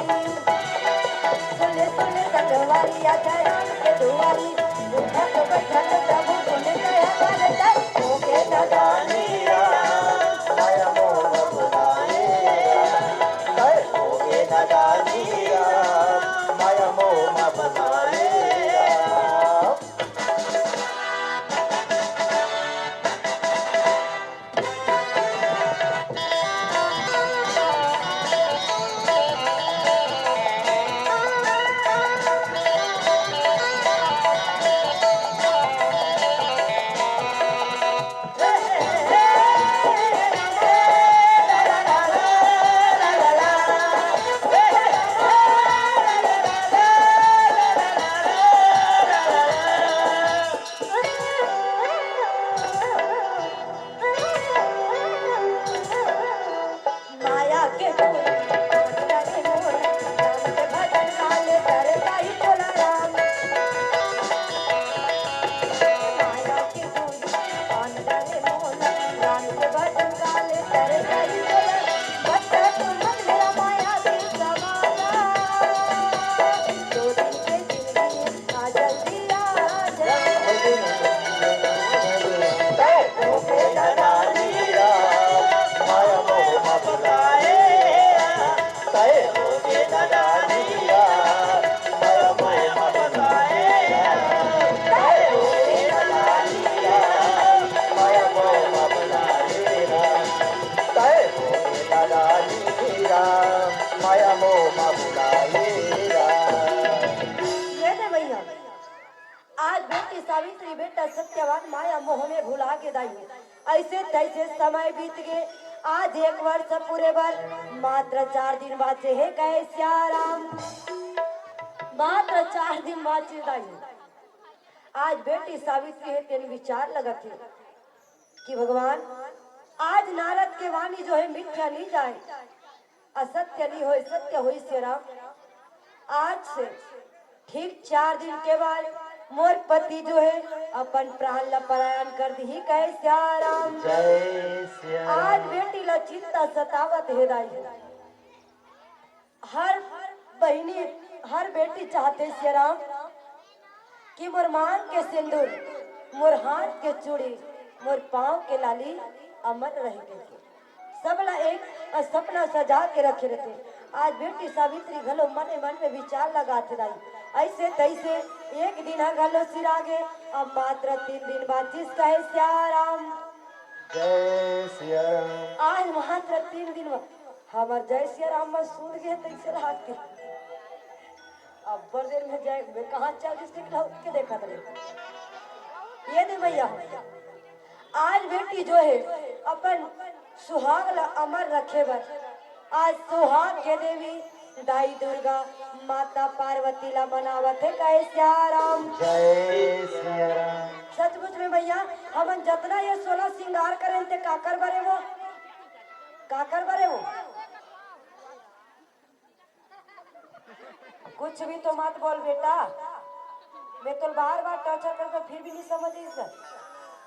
सुन सुन संगवारी, आजा राम के दुआरी। उठा तो बैठा तो प्रभु सुन के हमारे दर। हो गे नादानी राम, माया मोह में भुला गे राम। हो गे नादानी राम, माया मोह में भुला गे राम। माया के फूल, माया के फूल, राम के भजन काले कर जाई तोला राम। माया के फूल, पान डाले मोल, राम के भजन काले कर जाई तोला। बच्चा तू मत मेरा माया के समाजा। दो दिन के जिंदगी आ जल्दी आ जा। माया मोह में भुला गे राम। ये दे भैया, आज बेटी सावित्री, बेटा सत्यवान माया मोह में भुला गे दाई। ऐसे तैसे समय बीत गे, आज एक वर्ष पूरे बर मात्र चार दिन बाचे हे, कहे सिया राम। मात्र चार दिन बाचे दाई। आज बेटी सावित्री हे, तेन विचार लगत हे कि भगवान, आज नारद के वाणी जो है मिथ्या नहीं जाए, असत्य नहीं होए, सत्य होई सिया राम। आज से ठीक चार दिन के बाद मोर पति जो है अपन प्राण ला परायण कर दिही, कहे सिया राम। जय सिया राम। आज बेटी ला चिंता सतावत हे दाई। हर बहिनी, हर बेटी चाहते सिया राम कि मोर मांग के सिंदूर, मोर हाथ के चूड़ी, मोर पांव के लाली अमर रहे कहिके। सबला एक सपना सजा के रखे रहिथे। आज बेटी सावित्री घलो मने मन में विचार लगात हे दाई, अइसे तइसे एक दिन ह घलो सिरा गे। अब मात्र तीन दिन बांचिस, कहे सियाराम। जय सियाराम। आज मात्र तीन दिन में हमर जय सियाराम में सूत गे तइसे लागथे। अब्बड़ देर में जाए, मैं कहाँ चल दिस के देखत रहे। ये दे भैया, आज बेटी जो हे अपन सुहाग ला अमर रखे बर, आज सुहाग के देवी दाई दुर्गा माता पार्वती ला मनावत हे, कहे सियाराम। जय सियाराम। सचमुच में भैया, हमन जतना ये सोलह सिंगार करेन ते काकर बरे वो, काकर बरे वो। कुछ भी तो मत बोल बेटा, मैं तो बार बार टॉर्चर करके फिर भी नहीं समझिस।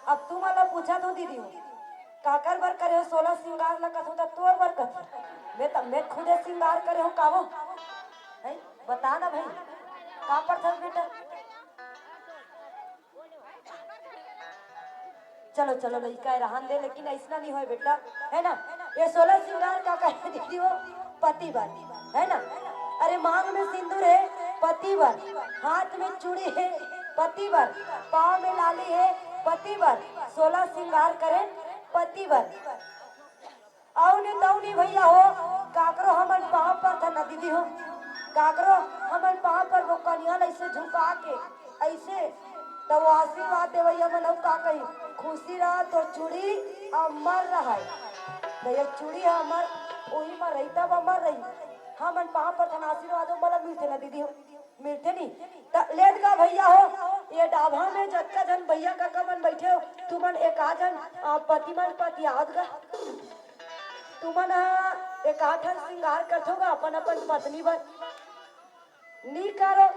अब तू मला पूछा तो दीदी हो, काकर बर करे हो सोलह सिंगार ला कथो त तोर बर कथो। मैं त मैं खुदे सिंगार करे हो कावो। है? बता ना भाई, का पढ़थस बेटा? चलो चलो लइका हे रहन दे, लेकिन अइसना नहीं होय बेटा, है ना? ये सोलह सिंगार का कहे दीदी हो, पति बर, है ना? अरे मांग में सिंदूर हे पति बर, हाथ में चूड़ी हे पति बर, पांव में लाली हे पति बर, सोलह सिंगार करे पति बर। अउ नी तउ नी भैया हो, काकरो हमन पांव परथन ना दीदी हो, काकरो हमन पांव पर वो कनिया ल अइसे झुका के, अइसे, त वो आशीर्वाद देवइया मन अउ का कही, खुशी रहा तो चूड़ी अमर रहा। त ये चूड़ी ह अमर, ओही म रही तब अमर रही। हमन पांव परथन, आशीर्वाद ओ मला मिलथे ना दीदी हो। मिलथे नी। त लेत का भैया हो, ये डाभा में जतका झन भैया काका मन बइठे हो, तुमन एकाध झन, आ, पति मन पतियावत गा। तुमन ह एकाध ठन सिंगार करथो गा अपन अपन पत्नी बर। नी करो,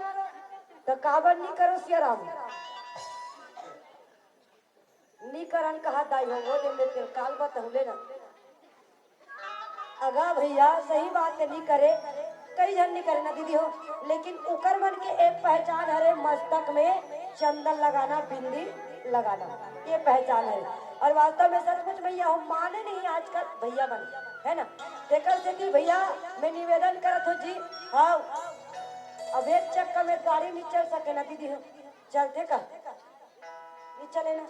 त काबर नी करो सियाराम? नी करन कहा दाई हो, वो दे में तेल काल बतहुले ना। अगा भैया, सही बात है, नी करे, कई झन नी करे ना दीदी हो, लेकिन उकर मन के एक पहचान हरे, मस्तक में चंदन लगाना, बिंदी लगाना, ये पहचान है। और वास्तव में सचमुच में यह माने नहीं आजकल भैया मन, है ना? तेकर सेती भैया, मैं निवेदन करत हो जी, हाँ, अब एक चक्का में गाड़ी नहीं चल सके ना दीदी हो, चलते का? ये चले ना।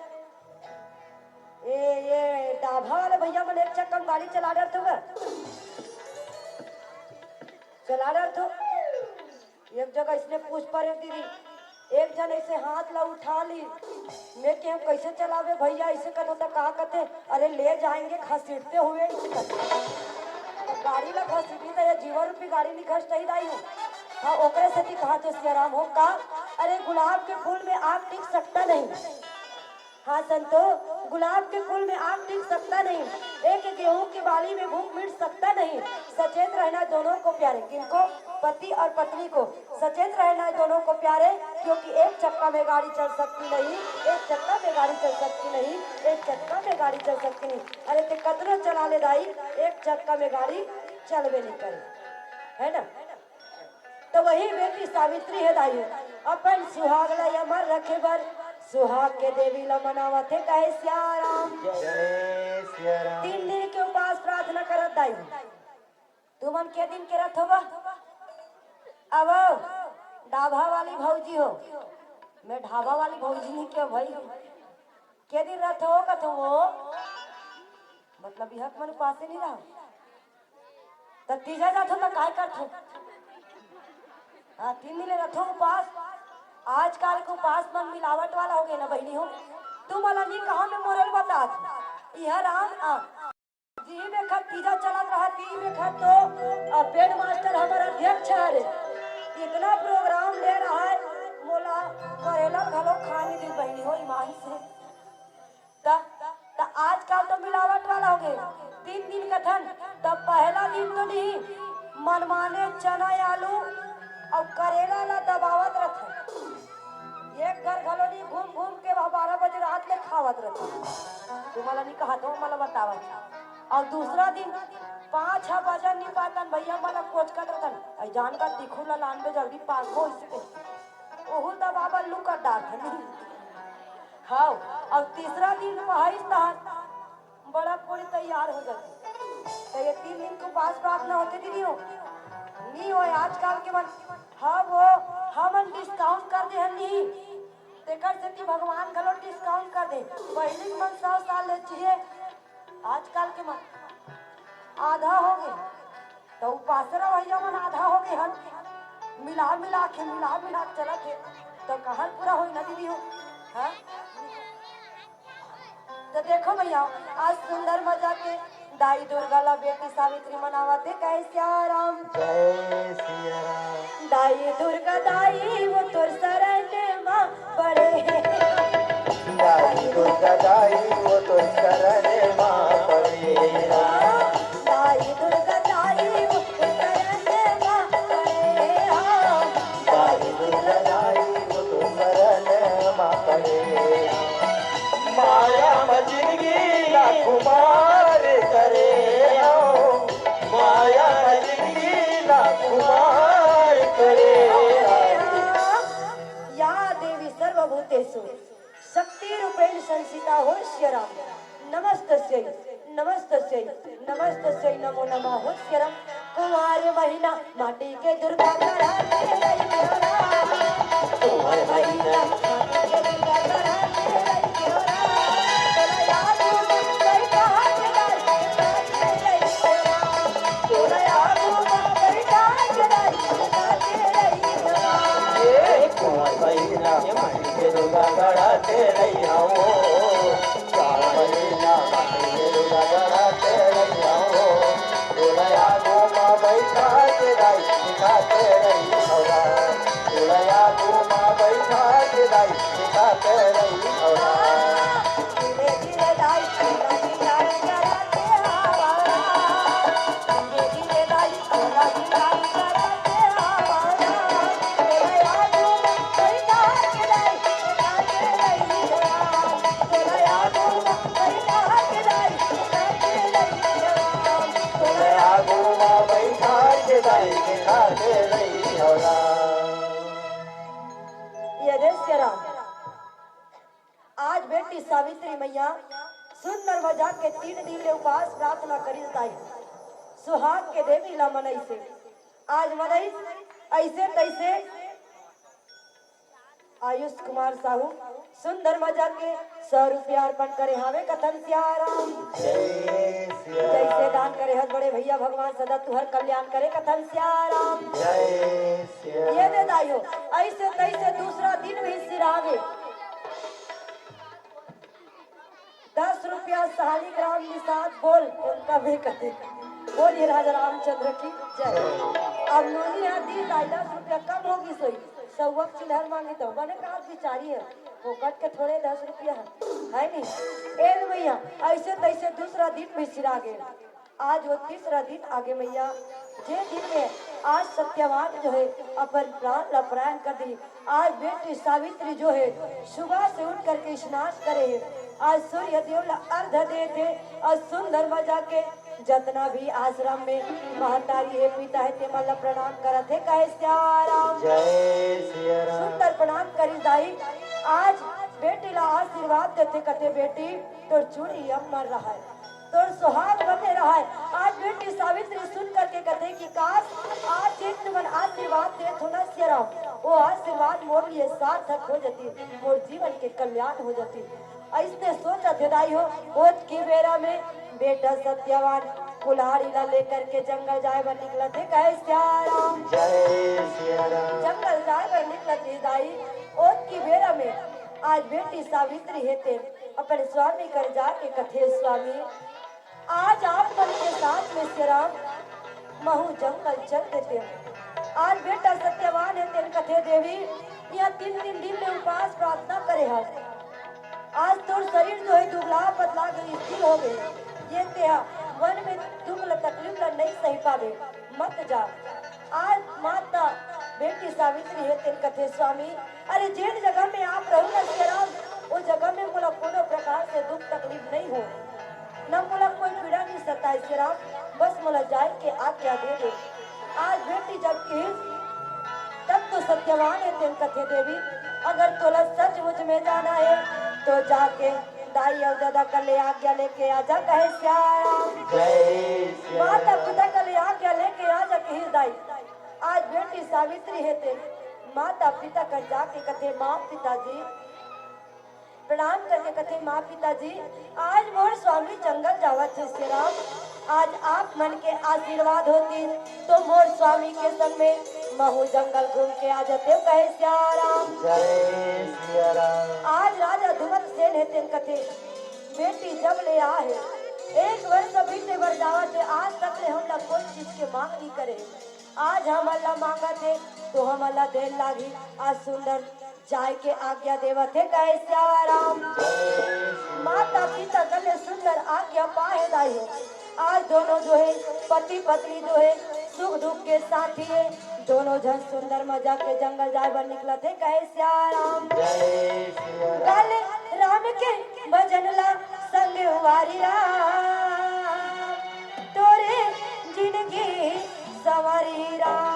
ए, ये डाभा वाले भैया मन एक चक्का में गाड़ी चला डरथो गा। चला डरथो। एक जगह इसने पूछ परे दीदी, एक झन ऐसे हाथ ला उठा ली, मैं के हम कैसे चलावे भैया, ऐसे कथो त का कथे, अरे ले जाएंगे घसीटते हुए, ऐसे कथे। गाड़ी ला घसीटी त ये जीवन रूपी गाड़ी नी घसटही दाई हो। हाँ, ओकरे सेती कहा थे सियाराम हो का, अरे गुलाब के फूल में आग टिक सकता नहीं। हाँ संतो, गुलाब के फूल में आग टिक सकता नहीं, एक गेहूं की बाली में भूख मिट सकता नहीं। सचेत रहना दोनों को प्यारे, किनको? पति और पत्नी को। सचेत रहना है दोनों को प्यारे, क्योंकि एक चक्का में गाड़ी चल सकती नहीं, एक चक्का में गाड़ी चल सकती नहीं, एक चक्का में गाड़ी चल सकती नहीं। अरे ते कतनो चला ले दाई, एक चक्का में गाड़ी चलबे नहीं करे, है ना? तो वही बेटी सावित्री है दाई, अपन सुहाग ला अमर रखे बर सुहाग के देवी ला मनावत हे, कहे सियाराम। जय सियाराम। तीन दिन के उपास प्रार्थना करत दाई। तुमन के दिन के रथो गा? अब डाभा वाली भौजी हो, मैं ढाबा वाली भौजी नहीं के भाई। के दिन रथो कथो वो? मतलब यह मन उपासे नहीं रहो। त तीजा जाथो त काय करथो? हाँ, तीन दिन ले रथो उपास। आजकल के उपास मन मिलावट वाला हो गए ना बहिनी हो। तू मला नहीं कहा, मैं मोरल बतात हूँ। यह राम आ, जी में खत तीजा चलत रहा, ती में खत तो, आ, पेड मास्टर हमर अध्यक्ष हरे। इतना प्रोग्राम ले रहा है, मोला करेला घलो खाने दी बहिनी हो ईमान से। त, त आजकल तो मिलावट वाला हो गए। तीन दिन कथन, त पहला दिन तो नहीं, मनमाने चना आलू अउ करेला ला दबावत रथे। एक घर घलो नहीं घूम घूम के वह बारह बजे रात ले खावत रथे। तुम्हाला नहीं कहा तो मला बतावत। अउ दूसरा दिन पाँच छह बजन नहीं पातन भैया मला कोचकत रथन। अई जान का दिखू ला लानबे जल्दी पाक हो इसके। ओहू दबावत लुका डारथन। हाँ, अउ तीसरा दिन पहाइस तहार बड़ा पूरी तैयार हो जाथे। त ये तीन दिन के उपास प्रार्थना होथे दीदी हो? नी होय आजकल के मन। हाँ वो, हमन discount कर दे हन नी, तेकर सेती भगवान घलो discount कर दे। पहिली के मन सौ साल ले जिए, आजकल के मन आधा हो गे, त उपासरा भैया मन आधा हो गे हन। मिला मिला के, मिला मिला के चलत हे, त कहाँ पूरा होई ना दीदी हो? हाँ? त देखो भैया, आज सुंदर मजा के दाई दुर्गा ला बेटी सावित्री मनावत हे, कहे सिया राम। जय सिया राम। दाई दुर्गा दाई वो तोर शरण मा पड़े। दाई दुर्गा दाई वो तोर शरण मा पड़े। दाई दुर्गा दाई वो तोर शरण मा पड़े। दाई दुर्गा दाई वो तोर शरण मा पड़े। माया म जिंदगी ला खुमार करे हंव, माया म जिंदगी ला खुमार करे हंव। या देवी सर्वभूतेषु शक्ति रूपेण संस्थिता हो सिया राम। नमस्तस्यै, नमस्तस्यै, नमस्तस्यै नमो नमः हो सिया राम। कुंवार महीना माटी के दुर्गा करा के रही हो राम। कुंवार महीना माटी के दुर्गा करा के रही हो राम। तोला याद बैठा के दाई, तोला याद बैठा के दाई, ए कुंवर बहिना, माटी के दुर्गा गढ़ा के रहिया हो। कुंवर बहिना, माटी के दुर्गा गढ़ा के रहिया हो। तोला आगू मा बैठा के दाई, सिखा के रही हौला। तोला आगू मा बैठा के दाई, सिखा के रही हौला। धीरे धीरे दाई, धीरे धीरे दाई, ये देश के राम। आज बेटी सावित्री मैया सुंदर मजा के तीन दिन ले उपास प्रार्थना करिस दाई। सुहाग के देवी ला मनइसे। आज मनइस अइसे तइसे। आयुष कुमार साहू सुंदर मजा के सौ रुपया अर्पण करे हावे कथन सिया राम। जय सिया राम। जइसे दान करे हस बड़े भैया भगवान सदा तुहर कल्याण करे कथन सिया राम। जय सिया ये दे दाई हो, अइसे तइसे दूसरा दिन भी सिरागे। दस रुपया शालिग्राम निषाद बोल, उनका भी कथे। बोलिए राजा रामचंद्र की जय। अब नोनी हा दी दाई दस रुपया कम होगिस होही, सौवक चिल्हर मांगी त बने का बिचारी हे, फोकट के थोड़े दस रुपया हे, हे नी? ए ले भैया, अइसे तइसे दूसरा दिन भी सिरागे। आज वो तीसरा दिन आगे मैया, जे दिन में आज सत्यवान जो हे अपन प्राण ला परायण कर दिही। आज बेटी सावित्री जो हे सुबह से उठ करके स्नान करे हे, आज सूर्य देव ला अर्घ देत हे अउ सुंदर मजा के जतना भी आश्रम में महतारी हे, पिता हे, तेमन ला प्रणाम करत हे, कहे सिया राम। जय सिया राम। सुंदर प्रणाम करिस दाई। आज बेटी ला आशीर्वाद देथे, कथे बेटी तोर चूड़ी अमर रहय। तोर सुहाग बने रहय। आज बेटी सावित्री सुन करके कथे कि काश, आज जेन तुमन आशीर्वाद देत हो ना सिया राम, वो आशीर्वाद मोर लिए सार्थक हो जतिस, मोर जीवन के कल्याण हो जतिस। अइसने सोचत हे दाई हो, ओतकी बेरा में बेटा सत्यवान कुल्हाड़ी ला लेकर के जंगल जाए बर निकलत हे, कहे सिया राम। जय सिया राम। जंगल जाए बर निकलत हे दाई, ओतकी बेरा में आज बेटी सावित्री हे तेन अपन स्वामी कर जाके कथे, स्वामी, आज आप मन के साथ में सिया राम महू जंगल चल देतेंव। आज बेटा सत्यवान हे तेन कथे, देवी, इहाँ तीन तीन दिन ले उपास प्रार्थना करे हस। आज तोर शरीर जो हे दुबला पतला गे, स्थिर हो गे। ये तेहा वन में दुख ल तकलीफ ल नइ सही पाबे। मत जा। आज माता बेटी सावित्री हे तेन कथे, स्वामी, अरे जेन जगह में आप रहू ना सिया राम, वो जगह में मोला कोनो प्रकार से दुख तकलीफ नइ हो, न मोला कोई पीड़ा नइ सताए सिया राम, बस मोला जाए के आज्ञा दे दे। आज बेटी जब कहिस, तब तो सत्यवान हे तेन कथे, देवी, अगर तोला सचमुच में जाना हे, तो जाके दाई अउ ददा कर ले आज्ञा लेके आजा, कहे सियाराम। जय सिया माता राम। पिता कर ले आज्ञा लेके आजा, कही दाई। आज बेटी सावित्री हे ते माता पिता कर जाके कथे, माँ पिताजी, प्रणाम करके कथे, माँ पिताजी, आज मोर स्वामी जंगल जावत हे सियाराम, आज आप मन के आशीर्वाद होती तो मोर स्वामी के संग में महू जंगल घूम के आ जाते, कहे सियाराम। जय सिया राम। आज राजा धुमत सेन हे तेन कथे, बेटी जब ले आ हे, एक वर्ष बीते बर जावत हे, आज तक ले हमला कोई चीज के मांग नहीं करे। आज हमन ला मांगत हे तो हमन ला देन लागही। आज सुंदर जाय के आज्ञा देवत हे, कहे सियाराम। माता पिता कर ले सुंदर आज्ञा पाहे दाई हो। आज दोनों जो हे पति पत्नी जो हे सुख दुख के साथी हे, दोनों झन सुंदर मजा के जंगल जाय बर निकलत हे, कहे सियाराम। जय सिया राम। काले राम के भजन ला संग वारी राम, तोरे जिनगी सवारी राम।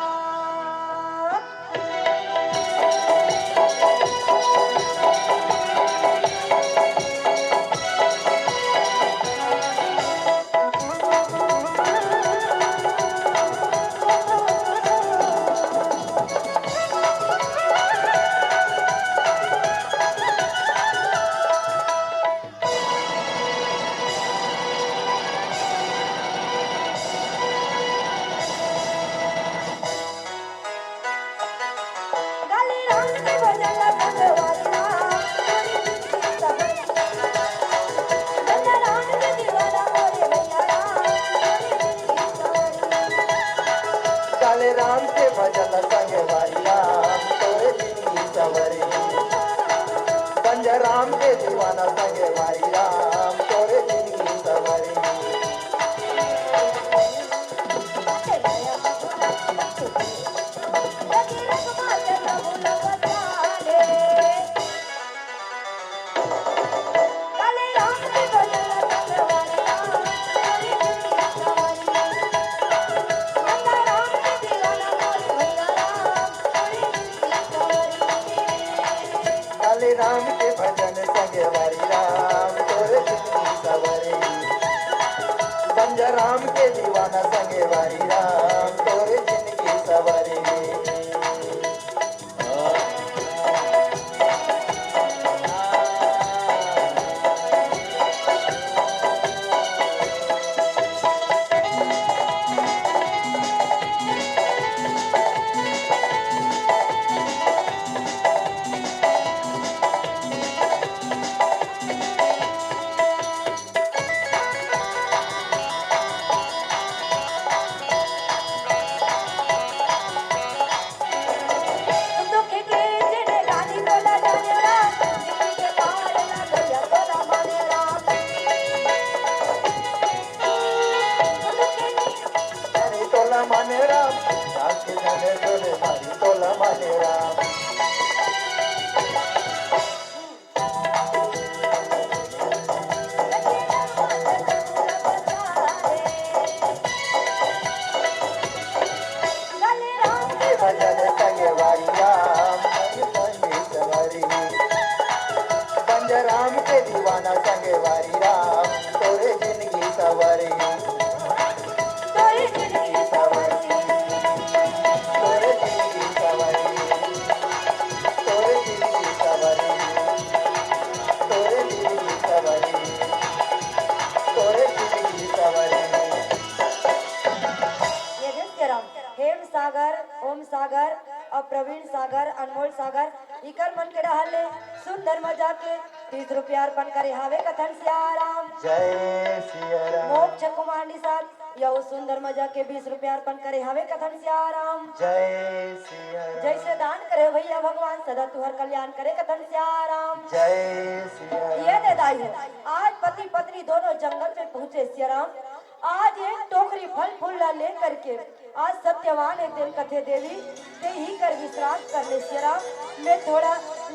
काले राम के भजन संग वारी राम, तोरे जिनगी सवरी। बंजा राम के दीवाना संग वारी राम, तोरे जिनगी सवरी। काले राम के भजन संगे वारी राम, तोरे जिनगी सवरी। बंजा राम के दीवाना संगे वारी राम, तोरे जिनगी सवरी। तोला माने राम, राम के जाने तोले मारी तोला माने राम। भजन संगे वारी राम, संग संगी सवारी। बंजा राम के दीवाना संगे वारी राम, तोरे जिनगी सवारी। तोरे जिनगी सवारी, तोरे जिनगी सवारी, तोरे जिनगी सवारी, तोरे जिनगी सवारी, तोरे जिनगी सवारी। ये देख के राम, हेम सागर, ओम सागर, अउ प्रवीण सागर, अनमोल सागर, इकर मन के डहर ले सुंदर मजा के तीस रुपया अर्पण करे हावे कथन सियाराम। जय सियाराम। मोक्ष कुमार निषाद, यहू सुंदर मजा के बीस रुपया अर्पण करे हावे कथन सियाराम। जय सियाराम। जैसे दान करे भैया भगवान, सदा तुहर कल्याण करे कथन सियाराम। जय सियाराम। ये दे दाई हो, आज पति पत्नी दोनों जंगल में पहुंचे सियाराम। आज एक टोकरी फल फूल ला लेकर के आज सत्यवान एक दिन कथे देवी, ते ही कर विश्राम कर ले सियाराम, मैं थोड़ा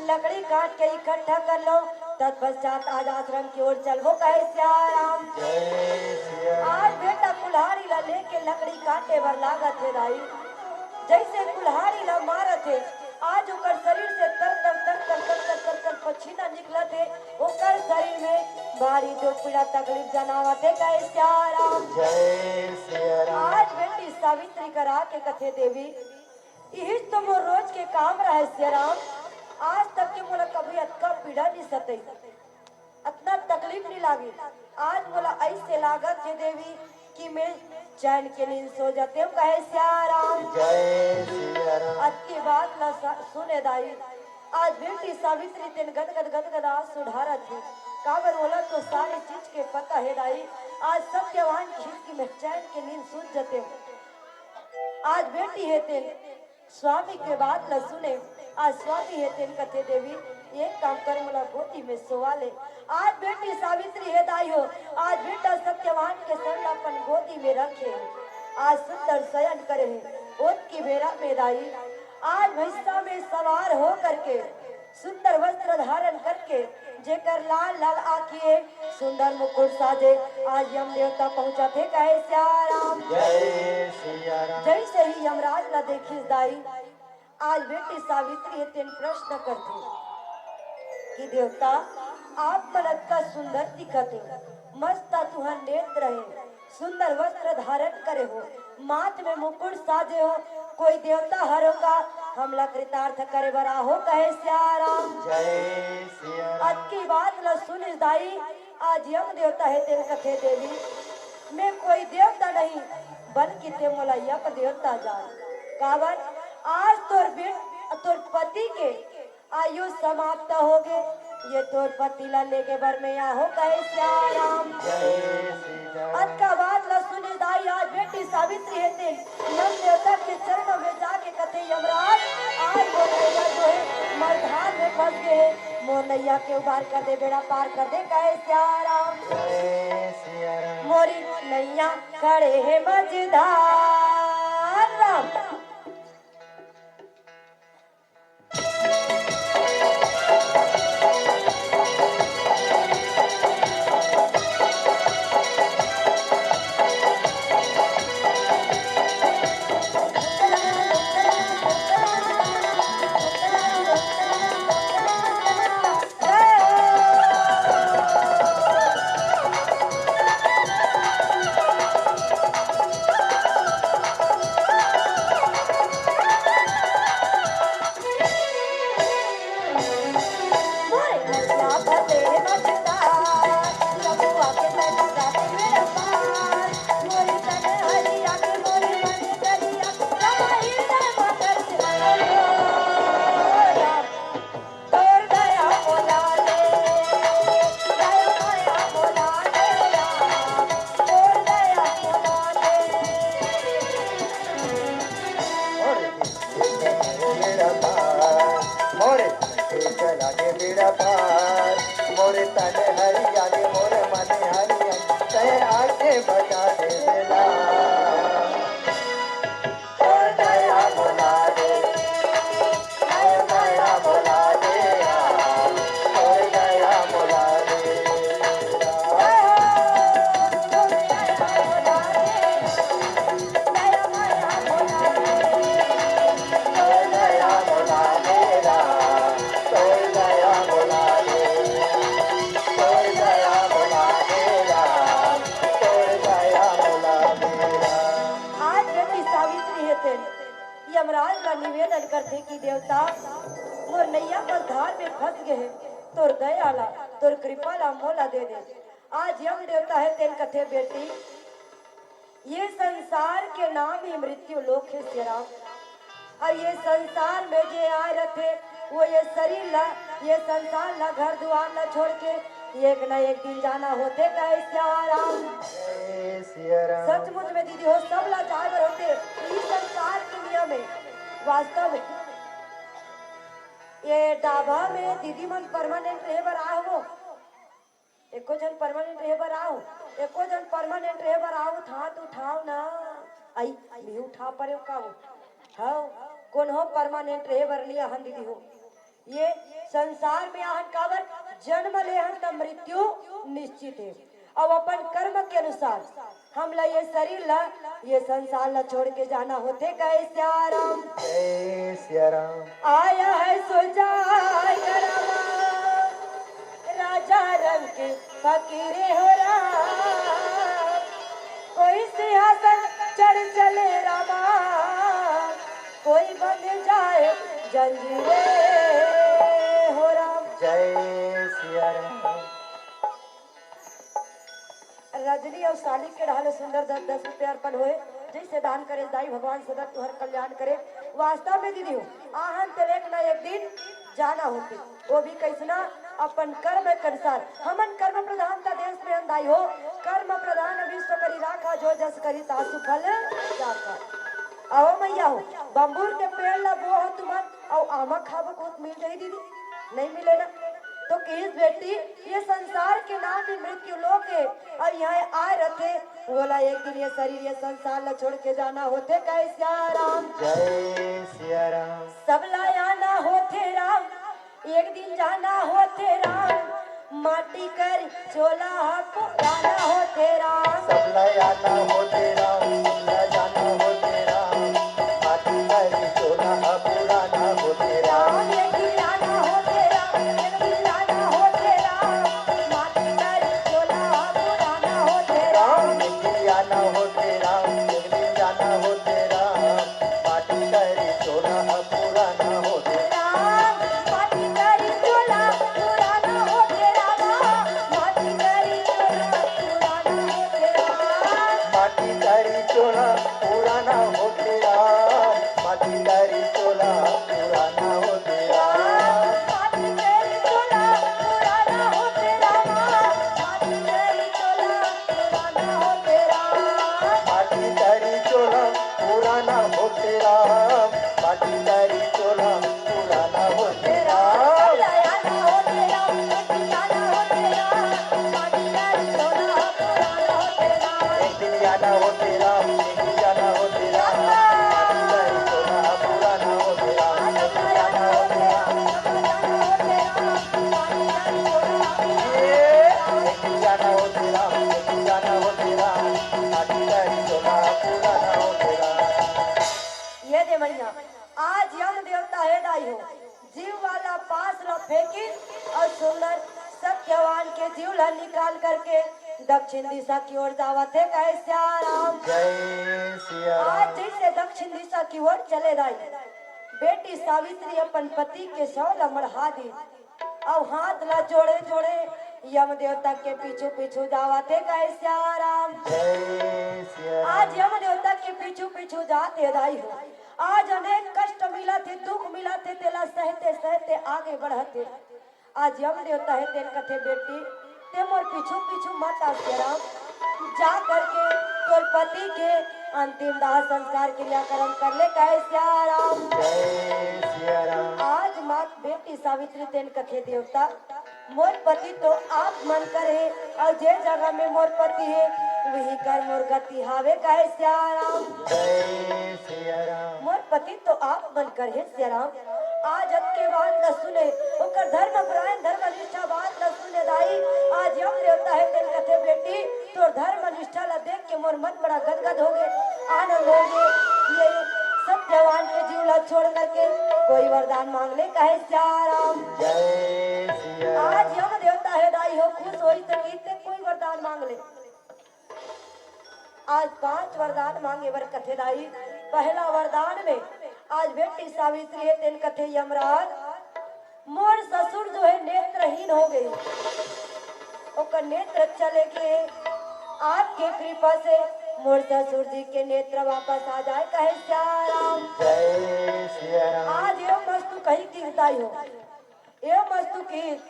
लकड़ी काट के इकट्ठा कर लूं, तत्पश्चात आज आश्रम की ओर चलबो कहे सियाराम। जय सिया। आज बेटा कुल्हाड़ी ला लेके लकड़ी काटे बर लागत हे दाई, जैसे कुल्हाड़ी ला मारत हे, आज ओकर शरीर से तर तर तर भारी दुख पीड़ा तकलीफ जनावत हे, कहे सिया राम। जय सिया राम। आज बेटी सावित्री करा के कथे देवी, इही तो मोर रोज के काम रहे सिया राम। आज तक के मोला कभी अतका पीड़ा नहीं सते, अतना तकलीफ नहीं लागे। आज मोला ऐसे लागत हे देवी कि मैं चैन के नींद सो जाते हूँ, कहे सिया राम। जय सिया राम। अतकी बात ला सा-, सुने दाई, आज बेटी सावित्री तेन गदगद गदगद आंसू ढारत हे। काबर ओला तो सारी चीज के पता हे दाई, आज सत्यवान खींच की मैं चैन के नींद सूझ जाते हूँ। आज बेटी हे तेन स्वामी के बात ल सुने, आज स्वामी हे तेन कथे देवी, एक काम कर मोला गोदी में सोवा ले। आज बेटी सावित्री हे दाई हो, आज बेटा सत्यवान के सर ल अपन गोदी में रखे। आज सुंदर शयन करे हे, ओतकी बेरा में दाई, आज भैंसा में सवार हो करके सुंदर वस्त्र धारण करके, जेकर लाल लाल आँखी हे, सुंदर मुकुट साजे, आज यम देवता पहुँचत हे, कहे सिया राम। जय सिया राम। जैसे ही यमराज ला देखिस दाई, आज बेटी सावित्री हे तेन प्रश्न करथे कि देवता, आप मन अतका सुंदर दिखत हे, मस्त तुहर नेत्र हे, सुंदर वस्त्र धारण करे हो, माथ में मुकुट साजे हो, कोई देवता हरो का, हमला कृतार्थ करे बर आहो, कहे सिया राम। जय सिया राम। अतकी बात ल सुनिस दाई, आज यम देवता हे तेन कथे देवी, मैं कोई देवता नहीं, बल्कि ते मोला यम देवता जान। काबर आज तोर बेट, तोर पति के आयु समाप्त होगे, ये तोर पति ला लेगे बर में आहो, कहे सिया राम। जय सिया राम। अतका बात ला सुने दाई, आज बेटी सावित्री हे तेन यम देवता के चरणों में जाके कथे, यमराज, आज मोर नैया जो हे मरधार में फंस गे हे, मोर नैया के उबार कर दे, बेड़ा पार कर दे, कहे सिया राम। जय सिया राम। मोरी नैया खड़े हे मझधार राम। मोरे तन हरिया गे, मोर मन हरिया, तै आके बचा दे बेला। आज बेटी सावित्री हे तेन यमराज ला निवेदन करथे कि देवता, मोर नैया मझधार में फंस गे हे, तोर दया ला, तोर कृपा ला मोला दे दे। आज यम देवता हे तेन कथे, बेटी, ये संसार के नाम ही मृत्यु लोक हे सिया राम। अउ ये संसार में जे आए रथे, वो ये शरीर ला, ये संसार ला, घर दुआर ला छोड़ के एक न एक दिन जाना होथे, कहे सिया राम। जय सिया राम। सचमुच में दीदी हो, सब ला जाए बर होथे, ई संसार के नियम हे। वास्तव में ये ढाबा में दीदी मन permanent रहे बर आए हो, एको झन permanent रहे बर आव, एको झन permanent रहे बर आव, हाथ उठाव ना। आई, मी उठा परेव का हो? हव, कोनो permanent रहे बर नइ आहन दीदी हो। ये संसार में आहन काबर, जन्म ले हन त मृत्यु निश्चित हे। अउ अपन कर्म के अनुसार हमला ये शरीर ला, ये संसार ला छोड़ के जाना होथे, कहे सिया राम। जय सिया राम। आया है सो जाय करावा, राजा रंग के पग गिरे हो राम, कोई सिंहासन चढ़ चले रामा, कोई बन जाए जंजीरे हो राम। जय सिया राम। रजनी अउ साली के डहार ले सुंदर दस दस रुपया अर्पण होए। जइसे दान करे दाई, भगवान सदा तुहर कल्याण करे। वास्तव में दीदी हो, आहन तेला एक ना एक दिन जाना होथे। वो भी कइसना? अपन कर्म के अनुसार। हमन कर्म प्रधान का देश में हन दाई हो। कर्म प्रधान विश्व करी राखा, जो जस करी तासु फल राखा। अहो मैया हो, बम्बूर के पेड़ ला बोहो तुमन, अउ आमा खाबो कहो त मिल जाही दीदी? नहीं मिले ना। तो किहिस बेटी, ये संसार के नाम ही मृत्यु लोक हे, अउ यहाँ आए रथे, वोला एक दिन ये शरीर, ये संसार ला छोड़ के जाना होथे। कहे सिया राम। जय सिया राम। सबला आना होथे राम, एक दिन जाना होथे राम, माटी कर चोला ह पुराना होथे राम। सबला आना होथे राम, सबला जाना होथे राम, माटी कर चोला ह पुराना होथे राम। राम, एक दिन आना होथे राम, एक दिन जाना होथे राम, माटी कर चोला ह पुराना होथे राम। राम, एक दिन आना होथे राम, एक दिन जाना होथे राम, माटी कर चोला ह पुराना होथे। राम, माटी करी चोला पुराना होथे रामा, माटी करी चोला पुराना होथे राम। माटी करी चोला पुराना होथे राम, माटी करी चोला पुराना होथे राम। राम, माटी करी चोला पुराना होथे रामा, माटी करी चोला पुराना होथे राम। माटी करी चोला पुराना होथे राम, माटी करी चोला पुराना होथे राम। एक दिन आना होथे राम, एक दिन जाना होथे राम, माटी करी चोला पुराना होथे राम, एक दिन आना होथे राम। ए, एक दिन आना होथे राम, एक दिन जाना होथे राम, माटी करी चोला पुराना होथे राम। ये दे मैया, आज यम देवता हे दाई हो, जीव वाला पास ला फेंकिन अउ सुंदर सत्यवान के जीव ला निकाल करके दक्षिण दिशा की ओर जावत हे। कहे सिया राम। जय सिया राम। आज जइसे दक्षिण दिशा की ओर चले दाई, बेटी सावित्री अपन पति के शव ला मढ़ा दी। अउ हाथ ला जोड़े जोड़े यम देवता के पीछू पीछू जावत हे। कहे सिया राम। जय सिया राम। आज यम देवता के पीछू पीछू जात हे दाई हो। आज अनेक कष्ट मिलत हे, दुख मिलत हे, तेला सहते सहते आगे बढ़त हे। आज यम देवता हे तेन कथे, बेटी, ते मोर पीछू पीछू मत आ सिया राम, जा करके तोर पति के अंतिम दाह संस्कार क्रियाकर्म कर ले। कहे सिया राम। जय सिया राम। आज मात बेटी सावित्री तेन कथे, देवता, मोर पति तो आप मन कर हे, अउ जे जगह में मोर पति हे, वही कर मोर गति हावे। कहे सिया राम। जय सिया राम। मोर पति तो आप मन कर हे सिया राम। आज अतके बात ल सुने, ओकर धर्म परायण धर्म निष्ठा बात ल सुने दाई। आज यम देवता हे तेन कथे, बेटी, तोर धर्म निष्ठा ल देख के मोर मन बड़ा गदगद होगे, आनंद होगे। ये सत्यवान के जीव ला छोड़ करके कोई वरदान मांग ले। कहे सिया राम। जय सिया राम। आज यम देवता हे दाई हो, खुश होइस त कहिस ते कोई वरदान मांग ले। आज पांच वरदान मांगे बर कथे दाई। पहला वरदान में आज बेटी सावित्री हे तेन कथे, यमराज, मोर ससुर जो हे नेत्रहीन होगे, ओकर नेत्र चले गे, आपके कृपा से मोर ससुर जी के नेत्र वापस आ जाए। कहे सिया राम। जय सिया राम। आज एव मस्तु कही कि दाई हो, एव मस्तु कि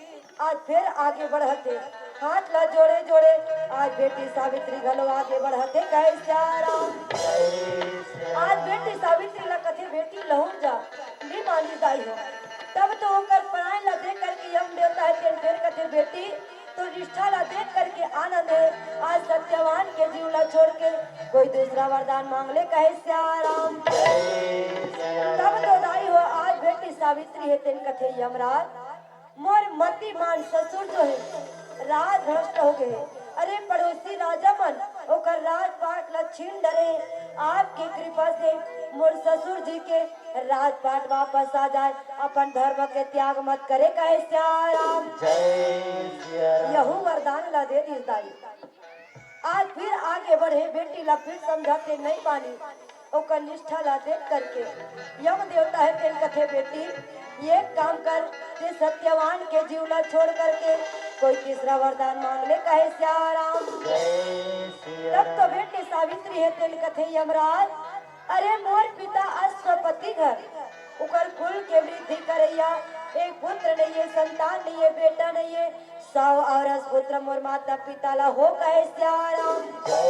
आज फेर आगे बढ़त हे, हाथ ला जोड़े जोड़े आज बेटी सावित्री घलो आगे बढ़त हे। कहे सिया राम। जय सिया राम। आज बेटी सावित्री ला कथे, बेटी लहुट जा, नी मानी दाई हो। तब तो ओकर परान ला देख करके यम देवता हे तेन फेर कथे, बेटी, तो निष्ठा ला देख करके आनंद हे। आज सत्यवान के जीव ला छोड़ के कोई दूसरा वरदान मांग ले। कहे सिया राम। जय सिया राम। तब तो दाई हो आज बेटी सावित्री हे तेन कथे, यमराज, मोर मतिमान ससुर जो हे राज भ्रष्ट होगे हे। अरे पड़ोसी राजा मन ओकर राजपाट ला छीन डरे। आपके कृपा से मोर ससुर जी के राजपाट वापस आ जाए, अपन धर्म के त्याग मत करे, कहे सियाराम। जय सियाराम। यहू वरदान ला दे दिस दाई। आज फिर आगे बढ़े, बेटी ला फिर समझाते नहीं मानी। ओकर निष्ठा ला देख करके यम देवता हे तेन कथे, बेटी, एक काम कर, ते सत्यवान के जीव ला छोड़ करके कोई तीसरा वरदान मांग ले, कहे सियाराम। जय सिया तब तो राम। बेटी सावित्री हे तेन कथे, यमराज, अरे मोर पिता अश्वपति घर, ओकर कुल के वृद्धि करैया, एक पुत्र नहीं है, संतान नहीं है, बेटा नहीं है, सौ औरस पुत्र मोर माता पिता ला हो, कहे सियाराम। जय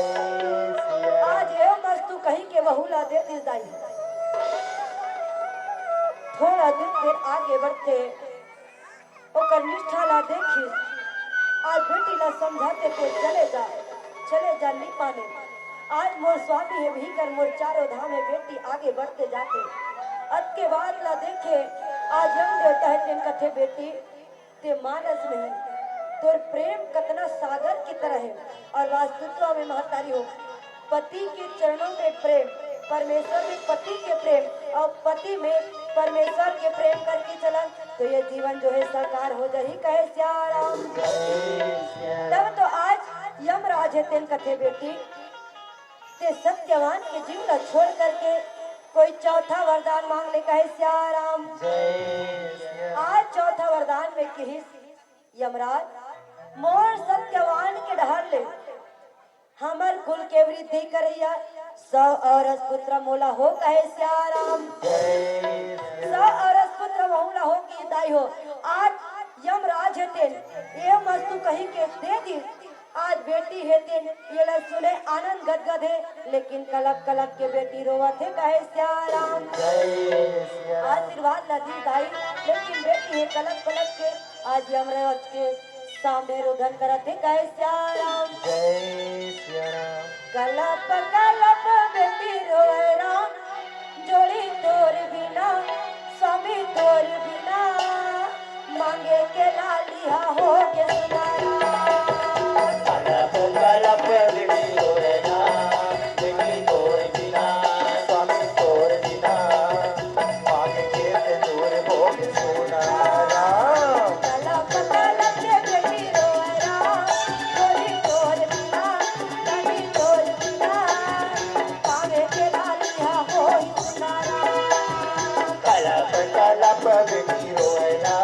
सिया राम। आज एव मस्तु कही के वहू ला दे दिस दाई। थोड़ा दिन फिर आगे बढ़ते, ओकर निष्ठा ला देखिस। आज बेटी ला समझाते ते चले जा, चले जा, नहीं माने। आज मोर स्वामी हे, वही कर मोर चारों धाम हे, बेटी आगे बढ़ते जाते। अतके बात ला देखे, आज यम देवता हे तेन कथे, बेटी, ते मानस नहीं, तोर प्रेम कतना सागर की तरह है। और वास्तुत्व में महतारी हो, पति के चरणों में प्रेम, परमेश्वर में पति के प्रेम और पति में परमेश्वर के प्रेम करके चलन, तो ये जीवन जो है साकार हो जाही, कहे सियाराम। जय सिया राम। तब तो आज यमराज हे तेन कथे, बेटी, ते सत्यवान के जीव ला छोड़ करके कोई चौथा वरदान मांग ले, कहे सियाराम। जय सिया राम। आज चौथा वरदान में किहिस, यमराज, मोर सत्यवान के डहर ले हमर कुल के वृद्धि करैया सौ औरस पुत्र मोला हो, कहे सियाराम। जय सिया राम। सौ औरस पुत्र वहू ला हो कि दाई हो। आज यमराज हे तेन ए मस्तु कही के दे दिस। आज बेटी हे तेन येला सुने आनंद गदगद हे, लेकिन कलप कलप के बेटी रोवत हे, कहे सियाराम। जय सिया राम। आशीर्वाद ला दी दाई, लेकिन बेटी हे कलप कलप के आज यमराज के सामने रोदन करत हे, कहे सियाराम। जय सिया राम। कलप कलप बेटी रोए राम, जोड़ी तोर बिना, स्वामी तोर बिना, मांगे के लाली हा हो के सुनारा। कलप कलप बेटी रोए राम, बेटी तोर बिना, स्वामी तोर बिना, मांगे के दूर हो के सुनारा। कलप कलप के बेटी रोए राम, जोड़ी तोर बिना, स्वामी तोर बिना, पावे के लालिया होई सुनारा। कलप कलप बेटी रोए ना,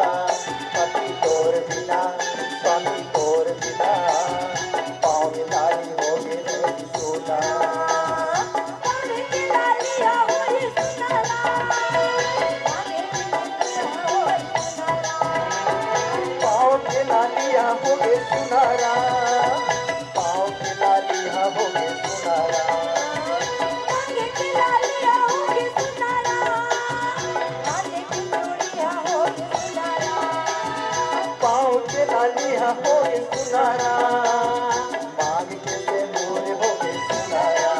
पति तोर बिना, स्वामी तोर बिना, पाँव में लाली होगे रे सोना। पावे के लालिया होई सुनारा। पावे के लालिया होई सुनारा। पाँव के लालिया होगे सुनारा। पाँव के लालिया होगे सुनारा। मांगे के लालिया होगे सुनारा। मांगे के चूड़िया होगे सुनारा। पाँव के लालिया होगे सुनारा। मांग के सेनुर होगे सुनारा।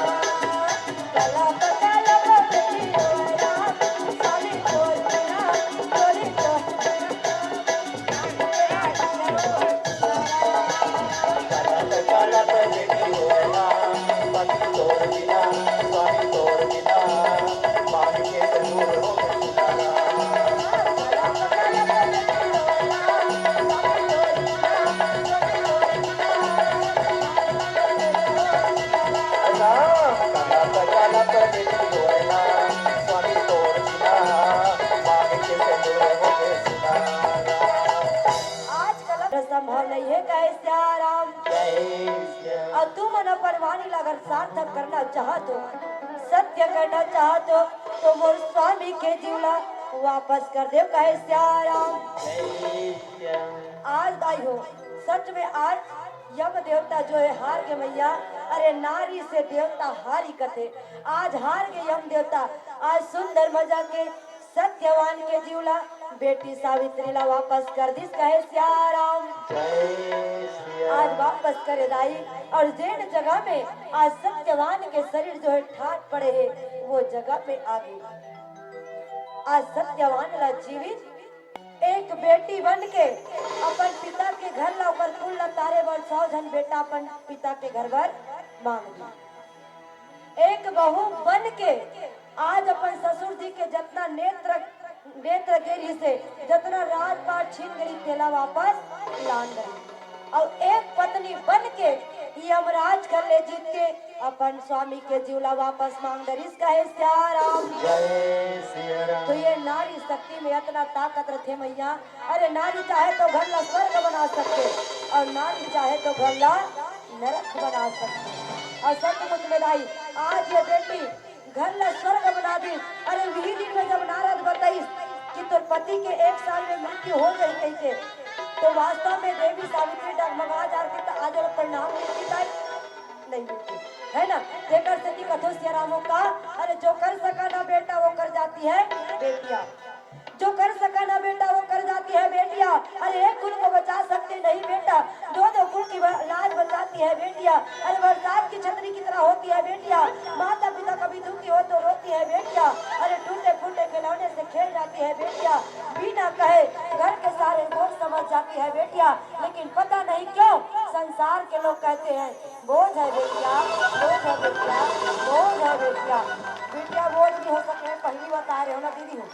कलप कलप बेटी रोए राम, स्वामी तोर बिना, जोड़ी तोर बिना। आजकल संभव नहीं है, कहे सियाराम। जय सिया। और तुम मन अपन वाणी ला अगर सार्थक करना चाहत हो, सत्य करना चाहत हो, तो मोर स्वामी के जीव ला वापस कर देव, कहे सियाराम। जय सिया। आज दाई हो, सच में आज यम देवता जो है हार के मैया, अरे नारी से देवता हारी कथे। आज हार के यम देवता आज सुंदर मजा के सत्यवान के जीव ला बेटी सावित्री ला वापस कर दिस, कहे सियाराम। जय सिया। आज वापस करे दाई, और जेन जगह में आज सत्यवान के शरीर जो है ठाट पड़े है, वो जगह पे आ गई। आज सत्यवान ला जीवित एक बेटी बन के अपन पिता के घर ला, ओकर कुल ला तारे बर सौ झन बेटा अपन पिता के घर बर मांग ली। एक बहू बन के आज अपन ससुर जी के जतना नेत्र, नेत्र गे रिहिसे, जतना राजपाट छीन गे रिहिस, तेला वापस लान डरिस। अउ एक पत्नी बन के यमराज घर ले जीत के अपन स्वामी के जीव ला वापस मांग डरिस। कहे सियाराम। जय सियाराम। तो ये नारी शक्ति में अतना ताकत रथे मैया। अरे, नारी चाहे तो घर ला स्वर्ग बना सकथे अउ नारी चाहे तो घर ला नरक बना सकथे। अउ सचमुच में दाई, आज ये बेटी घर ला स्वर्ग बना दिस। अरे, वही दिन में जब नारद बताइस कि तोर पति के एक साल में मृत्यु हो जाही कहिके, तो वास्तव में देवी सावित्री डगमगा जाती, तो आज ओला प्रणाम मिलती दाई? नहीं मिलती, है ना? जेकर सेती कथो सियाराम हो का, अरे, जो कर सका ना बेटा, वो कर जाती है बेटियां। जो कर सका ना बेटा, वो कर जाती है बेटियां। अरे, एक कुल को बचा सकते नहीं बेटा, दो दो कुल की ब-, लाज बचाती है बेटियां। अरे, बरसात की छतरी की तरह होती है बेटियां। माता पिता कभी दुखी हो तो रोती है बेटियां। अरे, टूटे फूटे खिलौने से खेल जाती है बेटियां। बिना कहे घर के सारे धन समझ जाती है बेटियां। लेकिन पता नहीं क्यों संसार के लोग कहते हैं, बोझ है बेटिया, बोझ है बेटिया, बोझ है बेटिया। बेटिया बोझ भी हो सके, पहली बता रहे हो ना दीदी हो।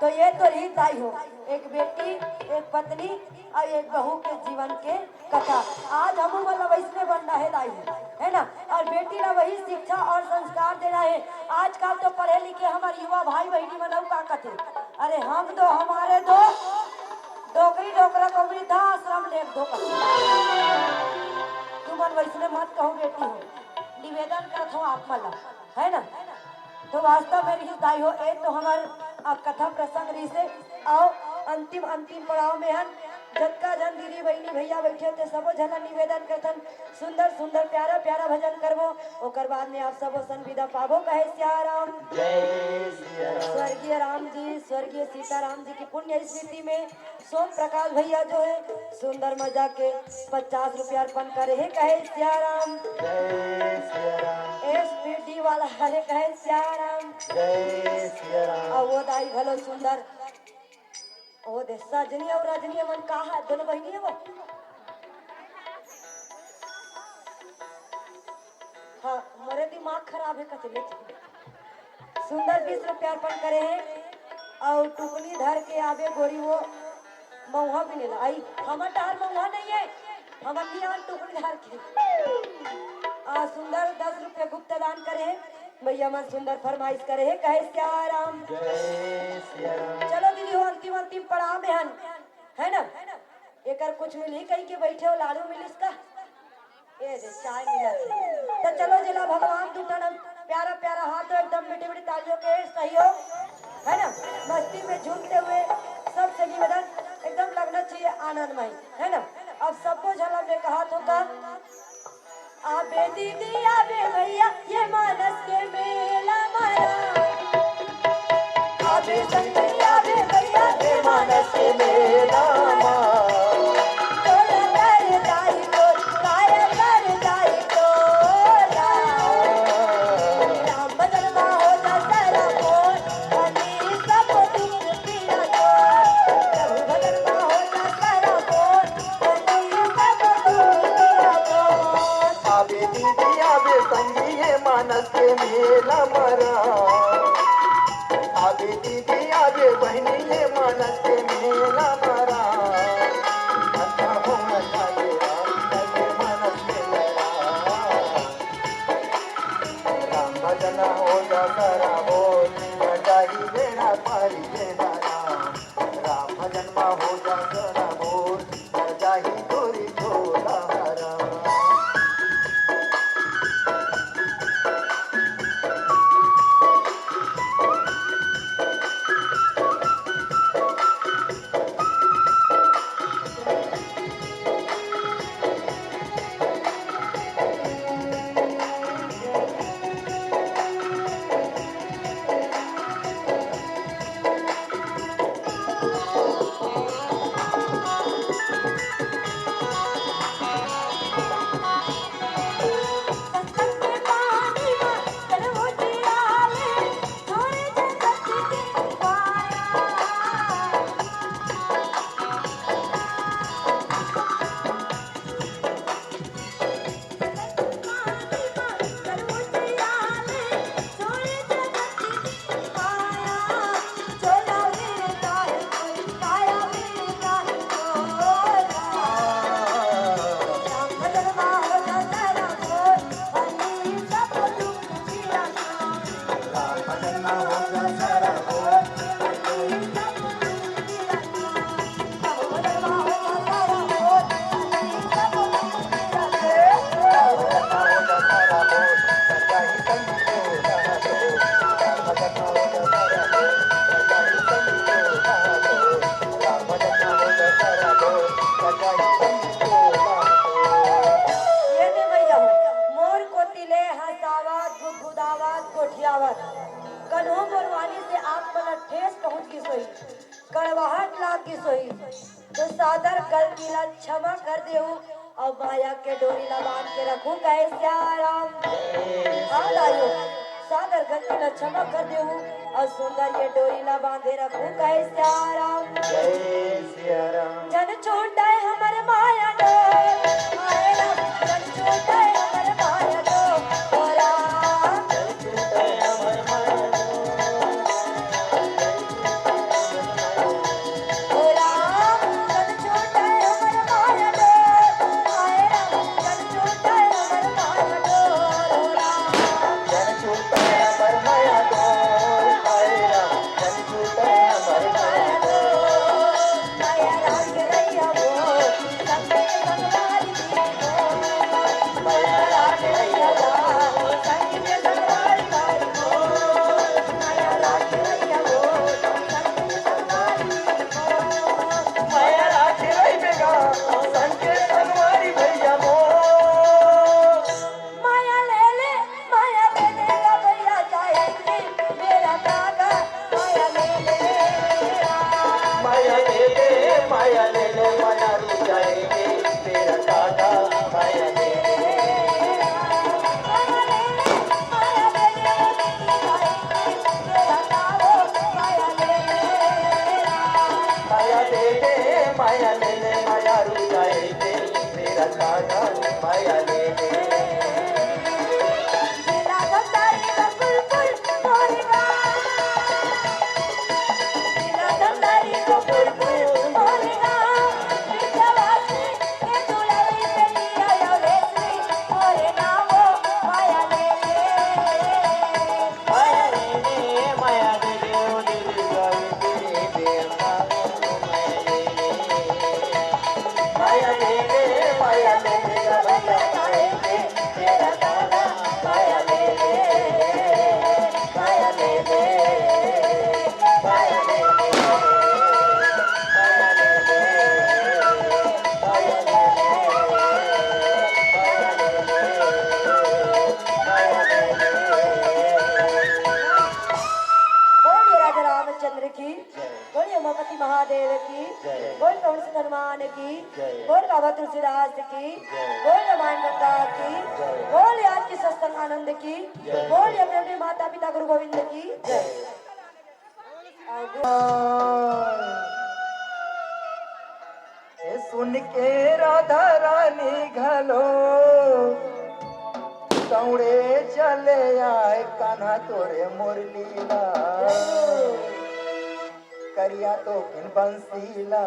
तो ये तो रही दाई हो, एक बेटी, एक पत्नी अउ एक बहू के जीवन के कथा। आज हमू मन ला वैसने बनना हे दाई हो, है ना? अउ बेटी ला वही शिक्षा अउ संस्कार देना हे। आजकल तो पढ़े लिखे हमर युवा भाई बहिनी मन अउ का कथे, अरे हम दो, हमारे दो, डोकरी डोकरा को वृद्धाश्रम लेग दो कथे। तुमन वैसने मत कहू बेटी हो, निवेदन करत हो आप मन ला, है ना? तो वास्तव में रिहिस दाई हो, ए तो हमर, आ, कथा प्रसंग रिहिसे। अउ अंतिम, अंतिम पड़ाव में हन, जतका झन दीदी, बहिनी, भैया बइठे होते, सबो झन ला निवेदन करथन, सुंदर, सुंदर, प्यारा, प्यारा भजन करबो, ओकर बाद में आप सबो सन विदा पाबो। कहे सियाराम। जय सियाराम। स्वर्गीय राम जी, स्वर्गीय सीताराम जी की पुण्य स्मृति में सोम प्रकाश भैया जो है सुंदर मजा के पचास रुपया अर्पण करे हे, कहे सियाराम। जय सियाराम। एसपीडी वाला हरे, कहे सियाराम। जय सियाराम। अउ वो दाई घलो सुंदर, वो दे सजनी अउ रजनी मन का हे, दोनों बहिनी हे वो। हाँ, मोरे दिमाग खराब हे कथे ले। सुंदर बीस रुपया अर्पण करे हे अउ टुकनी धर के आबे गोरी, वो मउहा भी नहीं ला। आई, हमर डहर मउहा नहीं हे, हमर नियान टुकनी धर के। आ, सुंदर दस रुपया गुप्त दान करे हे, भैया मन सुंदर फरमाइश करे हे, कहे सियाराम। जय सियाराम। चलो दीदी हो, अंतिम, अंतिम पड़ाव में हन, है ना? एकर कुछ मिलही कहिके बइठे हो, लाडू मिलिस का? ए दे, चाय मिलत हे। तो चलो, जेला भगवान दू ठन प्यारा प्यारा हाथ हो, एकदम मीठी मीठी तालियों के सहयोग, है ना? मस्ती में झूमते हुए सबसे निवेदन, एकदम लगना चाहिए आनंदमय, है ना? अब सबको झलक में कहा तो का, आबे दीदी, आबे भैया, ये मानस के मेला मा राम। आबे संगी, आबे भैया, ये मानस के मेला मा। तोला कर जाई तोर, काया कर जाई तोर राम। राम भजन मा हो जा सारा मोर, हनी सब दुख पीड़ा तोर। प्रभु भजन मा हो जा सारा मोर, आबे दीदी, आबे संगी, ये मानस के मेला मा राम। आबे दीदी, आबे बहिनी, ये मानस के मेला मा राम। अच्छा हो, अच्छा ये राम, ये मानस के मेला। राम भजन हो जा सारा मोर, बजाई बेड़ा पारी बेड़ा राम। राम भजन मा हो जा सारा मोर, भर जाही तोरी झोला हरा। किस होही, तो सादर गलती ला क्षमा कर देहू, अउ माया के डोरी ला बांध के रखहू, कहे सियाराम। हाँ दाई हो, सादर गलती ला क्षमा कर देहू, अउ सुंदर ये डोरी ला बांधे रखहू, कहे सियाराम। जय सियाराम। जन छूटे हमर माया डोर, आए राम, जन छूटे हमर माया डोर, ओ राम। बोलिए राजा रामचंद्र की, बोलिए उमापति महादेव की, जय। बोल पवन सुत हनुमान की, जय। बोल बाबा तुलसीदास की, जय। बोल रामायण गंगा की, जय। बोल आज की सत्संग आनंद की, जय। बोल अपने अपने माता पिता गुरु गोविंद की, जय। ए सुन के राधा रानी घलो दौड़े चले आए कान्हा तोरे मुरली ला। करिया तो फिन बंसी ला।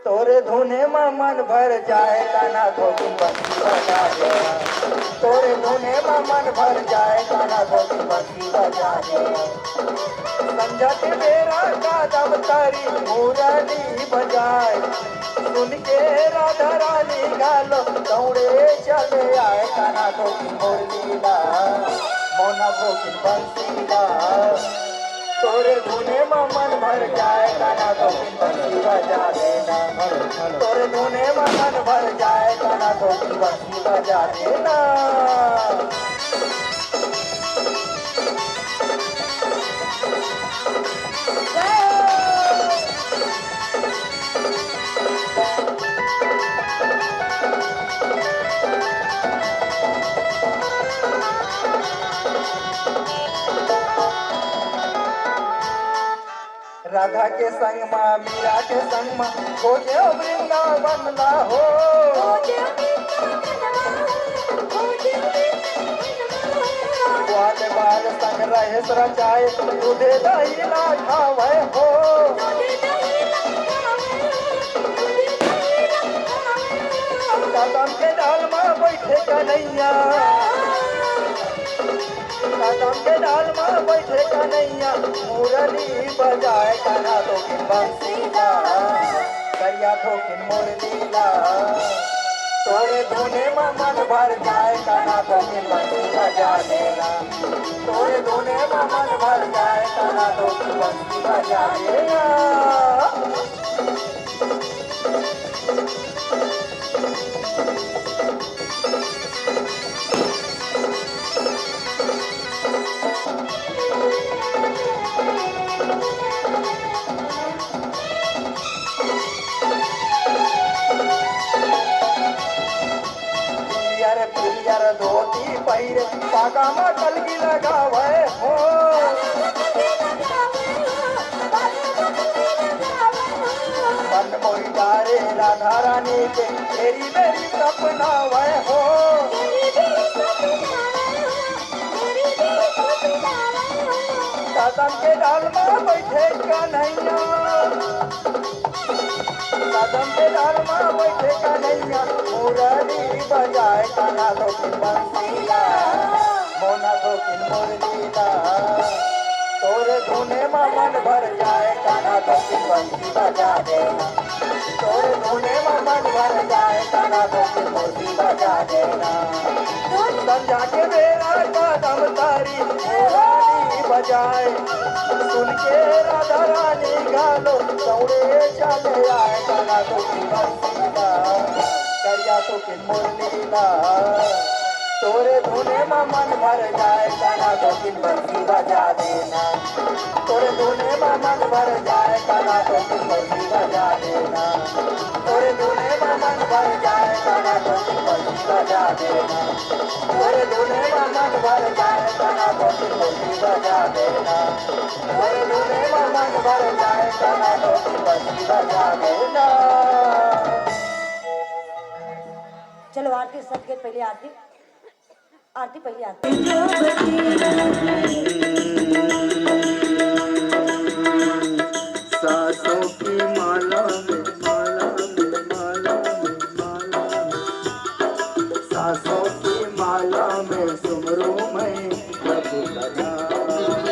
तोरे धुने म मन भर जाए कान्हा तो फिन बंसी बजा दे। तोरे धुने म मन भर जाए कान्हा तो फिन बंसी बजा दे। संझा के बेरा कादम तारी मुरली बजाए। सुन के राधा रानी घलो दौड़े चले आए कान्हा तो फिन मुरली ला। मोना भोगी बंसी ला। तोरे धुने म मन भर जाए कान्हा तो फिन बंसी बजा देना। तोरे धुने म मन भर जाए कान्हा तो फिन बंसी बजा देना। राधा के संग मा, मीरा के संग मा, खोजे वृंदावन ला हो। ग्वाल बाल संग रहे रचाए, दूधे दही ला खावे हो। कदम के डाल मा बैठे कन्हैया। कदम के डाल मा बैठे कन्हैया, मुरली बजाए कान्हा तो फिन बंसी ला। करिया तो फिन मुरली ला। तोरे धुने म मन भर जाए कान्हा तो फिन बंसी बजा देना। तोरे धुने म मन भर जाए कान्हा तो फिन बंसी बजा देना। पागा म कलगी लगावय हो। मन मोहि डारे राधा रानी के, तेरी मेरी सपना वय हो। कदम के डाल म बैठे कन्हैया, कदम के डाल म बैठे कन्हैया, मुरली बजाए कान्हा तो बंसीला, मोना तो मुरलीला। तोरे धुने म मन भर जाए कान्हा तो बंसी बजा देना। तोरे धुने म मन भर जाए कान्हा तो बंसी बजा देना। संझा के बेरा कदम तारी मुरली बजाए, सुन के राधा रानी घलो दौड़े चले आए कान्हा तो बंसीला, करिया तो मुरलीला। तोरे धुने म मन भर जाए कान्हा तो बंसी बजा देना। तोरे धुने म मन भर जाए कान्हा तो बंसी बजा देना। तोरे धुने म मन भर जाए कान्हा तो बंसी बजा देना। तोरे धुने म मन भर जाए कान्हा तो बंसी बजा देना। तोरे धुने म मन भर जाए कान्हा तो बंसी बजा देना। चलो आरती, सबके पहले आरती, आरती पहले आरती। सासों की माला में, माला में, माला में, माला में, सासों की माला में सुमरू मैं प्रभु का नाम।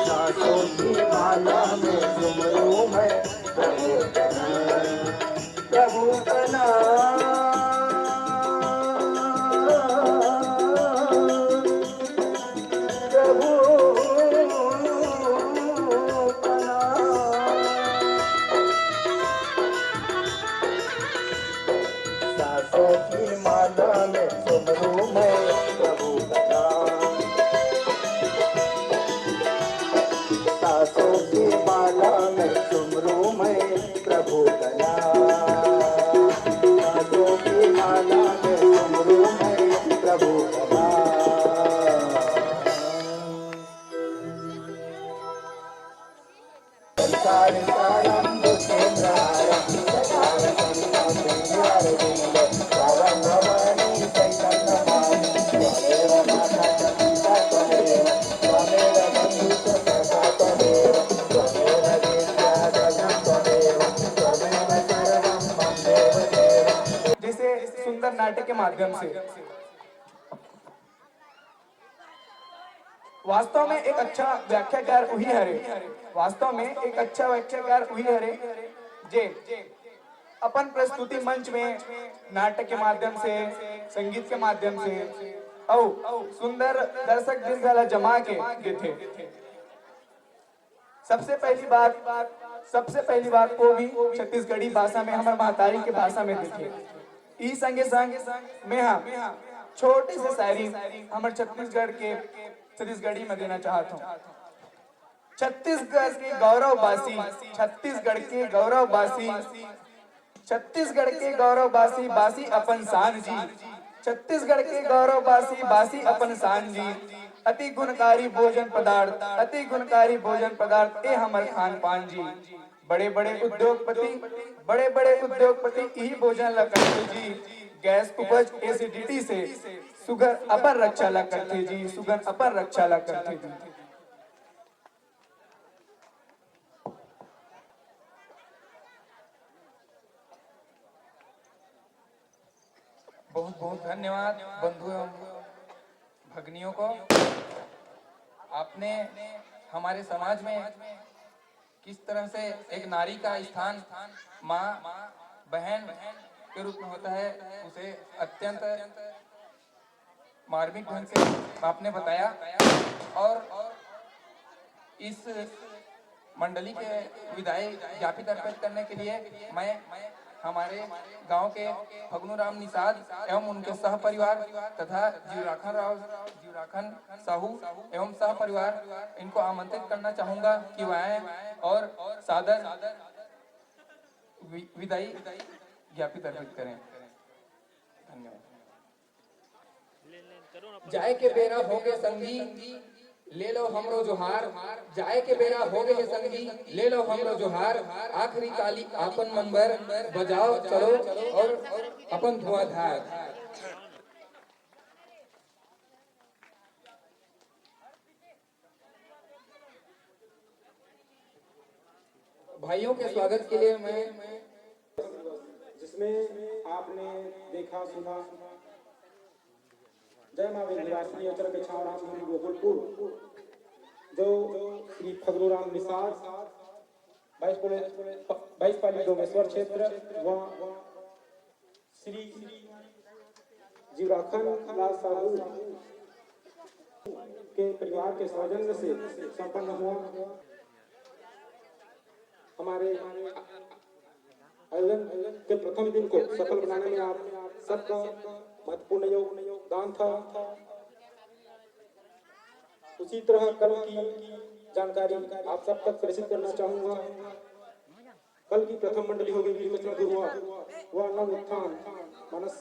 सासों की माला में सुमरू मैं प्रभु का नाम। प्रभु का नाम, प्रभु का नाम। सासों की माला में सुमरू मैं प्रभु का नाम। सासों की माला में सुमरू मैं प्रभु का नाम। सासों की माला में सुमरू मैं प्रभु का नाम। संसार सारंभ के प्रारंभ, संसार संताप विद्या अरविंद, पावन भवानी चैतन्य पानी, त्वमेव माता च पिता त्वमेव, त्वमेव बंधु च सखा त्वमेव, त्वमेव विद्या गजं त्वमेव, त्वमेव सर्वं मम देव देव। जैसे सुंदर नाट्य के माध्यम से वास्तव में एक अच्छा व्याख्याकार उही हरे, वास्तव में एक अच्छा व्याख्याकार उही हरे, जे अपन प्रस्तुति मंच में नाटक के माध्यम से, संगीत के माध्यम से अउ सुंदर दर्शक वृंद ला जमा के देथे। सबसे पहली बात, सबसे पहली बात वो भी छत्तीसगढ़ी भाषा में, हमर महतारी के भाषा में देथे। ई संगे संग में हम छोटे से शायरी हमर छत्तीसगढ़ के छत्तीसगढ़ी में देना चाहत हूँ। छत्तीसगढ़ के गौरववासी, छत्तीसगढ़ के गौरववासी, छत्तीसगढ़ के गौरववासी, बासी अपन शान जी। छत्तीसगढ़ के गौरववासी, बासी अपन शान जी। अति गुणकारी भोजन पदार्थ, अति गुणकारी भोजन पदार्थ, ए हमर खान पान जी। बड़े बड़े उद्योगपति, बड़े बड़े उद्योगपति इही भोजन ला करथे जी। गैस उपज, एसिडिटी से सुघर अपन रक्षा ला करथे जी, सुघर अपन रक्षा ला करथे जी। बहुत बहुत धन्यवाद बंधु एवं भगिनियों को। आपने हमारे समाज में किस तरह से एक नारी का स्थान माँ, बहन के रूप में होता है, उसे अत्यंत मार्मिक ढंग से आपने बताया। और इस मंडली के विदाई ज्ञापित अर्पित करने के लिए मैं हमारे गांव के फगनू राम निषाद एवं उनके सह परिवार तथा जीवराखन राव, जीवराखन साहू एवं सह परिवार, इनको आमंत्रित करना चाहूंगा कि वह आएं और सादर वि-, विदाई ज्ञापित अर्पित करें। धन्यवाद। जाए के बेरा होगे संगी, ले लो हमरो जोहार। जाए के बेरा होगे हे संगी, ले लो हमरो जोहार। आखिरी ताली आपन मन बर बजाओ, चलो और अपन धुआंधार। भाइयों के स्वागत के लिए मैं जिसमें आपने देखा सुना जय माँ विंध्यवासिनी अचर बिछाव राम धुनी गोकुलपुर, जो श्री फगरू राम निषाद, बाईस पुलिस, बाईस पाली डोमेश्वर क्षेत्र व श्री जीवराखन लाल साहू के परिवार के सौजन्य से संपन्न हुआ। हमारे आयोजन के प्रथम दिन को सफल बनाने में आप सबका महत्वपूर्ण योगदान था। उसी तरह कल की जानकारी आप सब तक प्रेषित करना चाहूंगा। कल की प्रथम मंडली होगी वीर कृष्ण धुर्वा व नव उत्थान मानस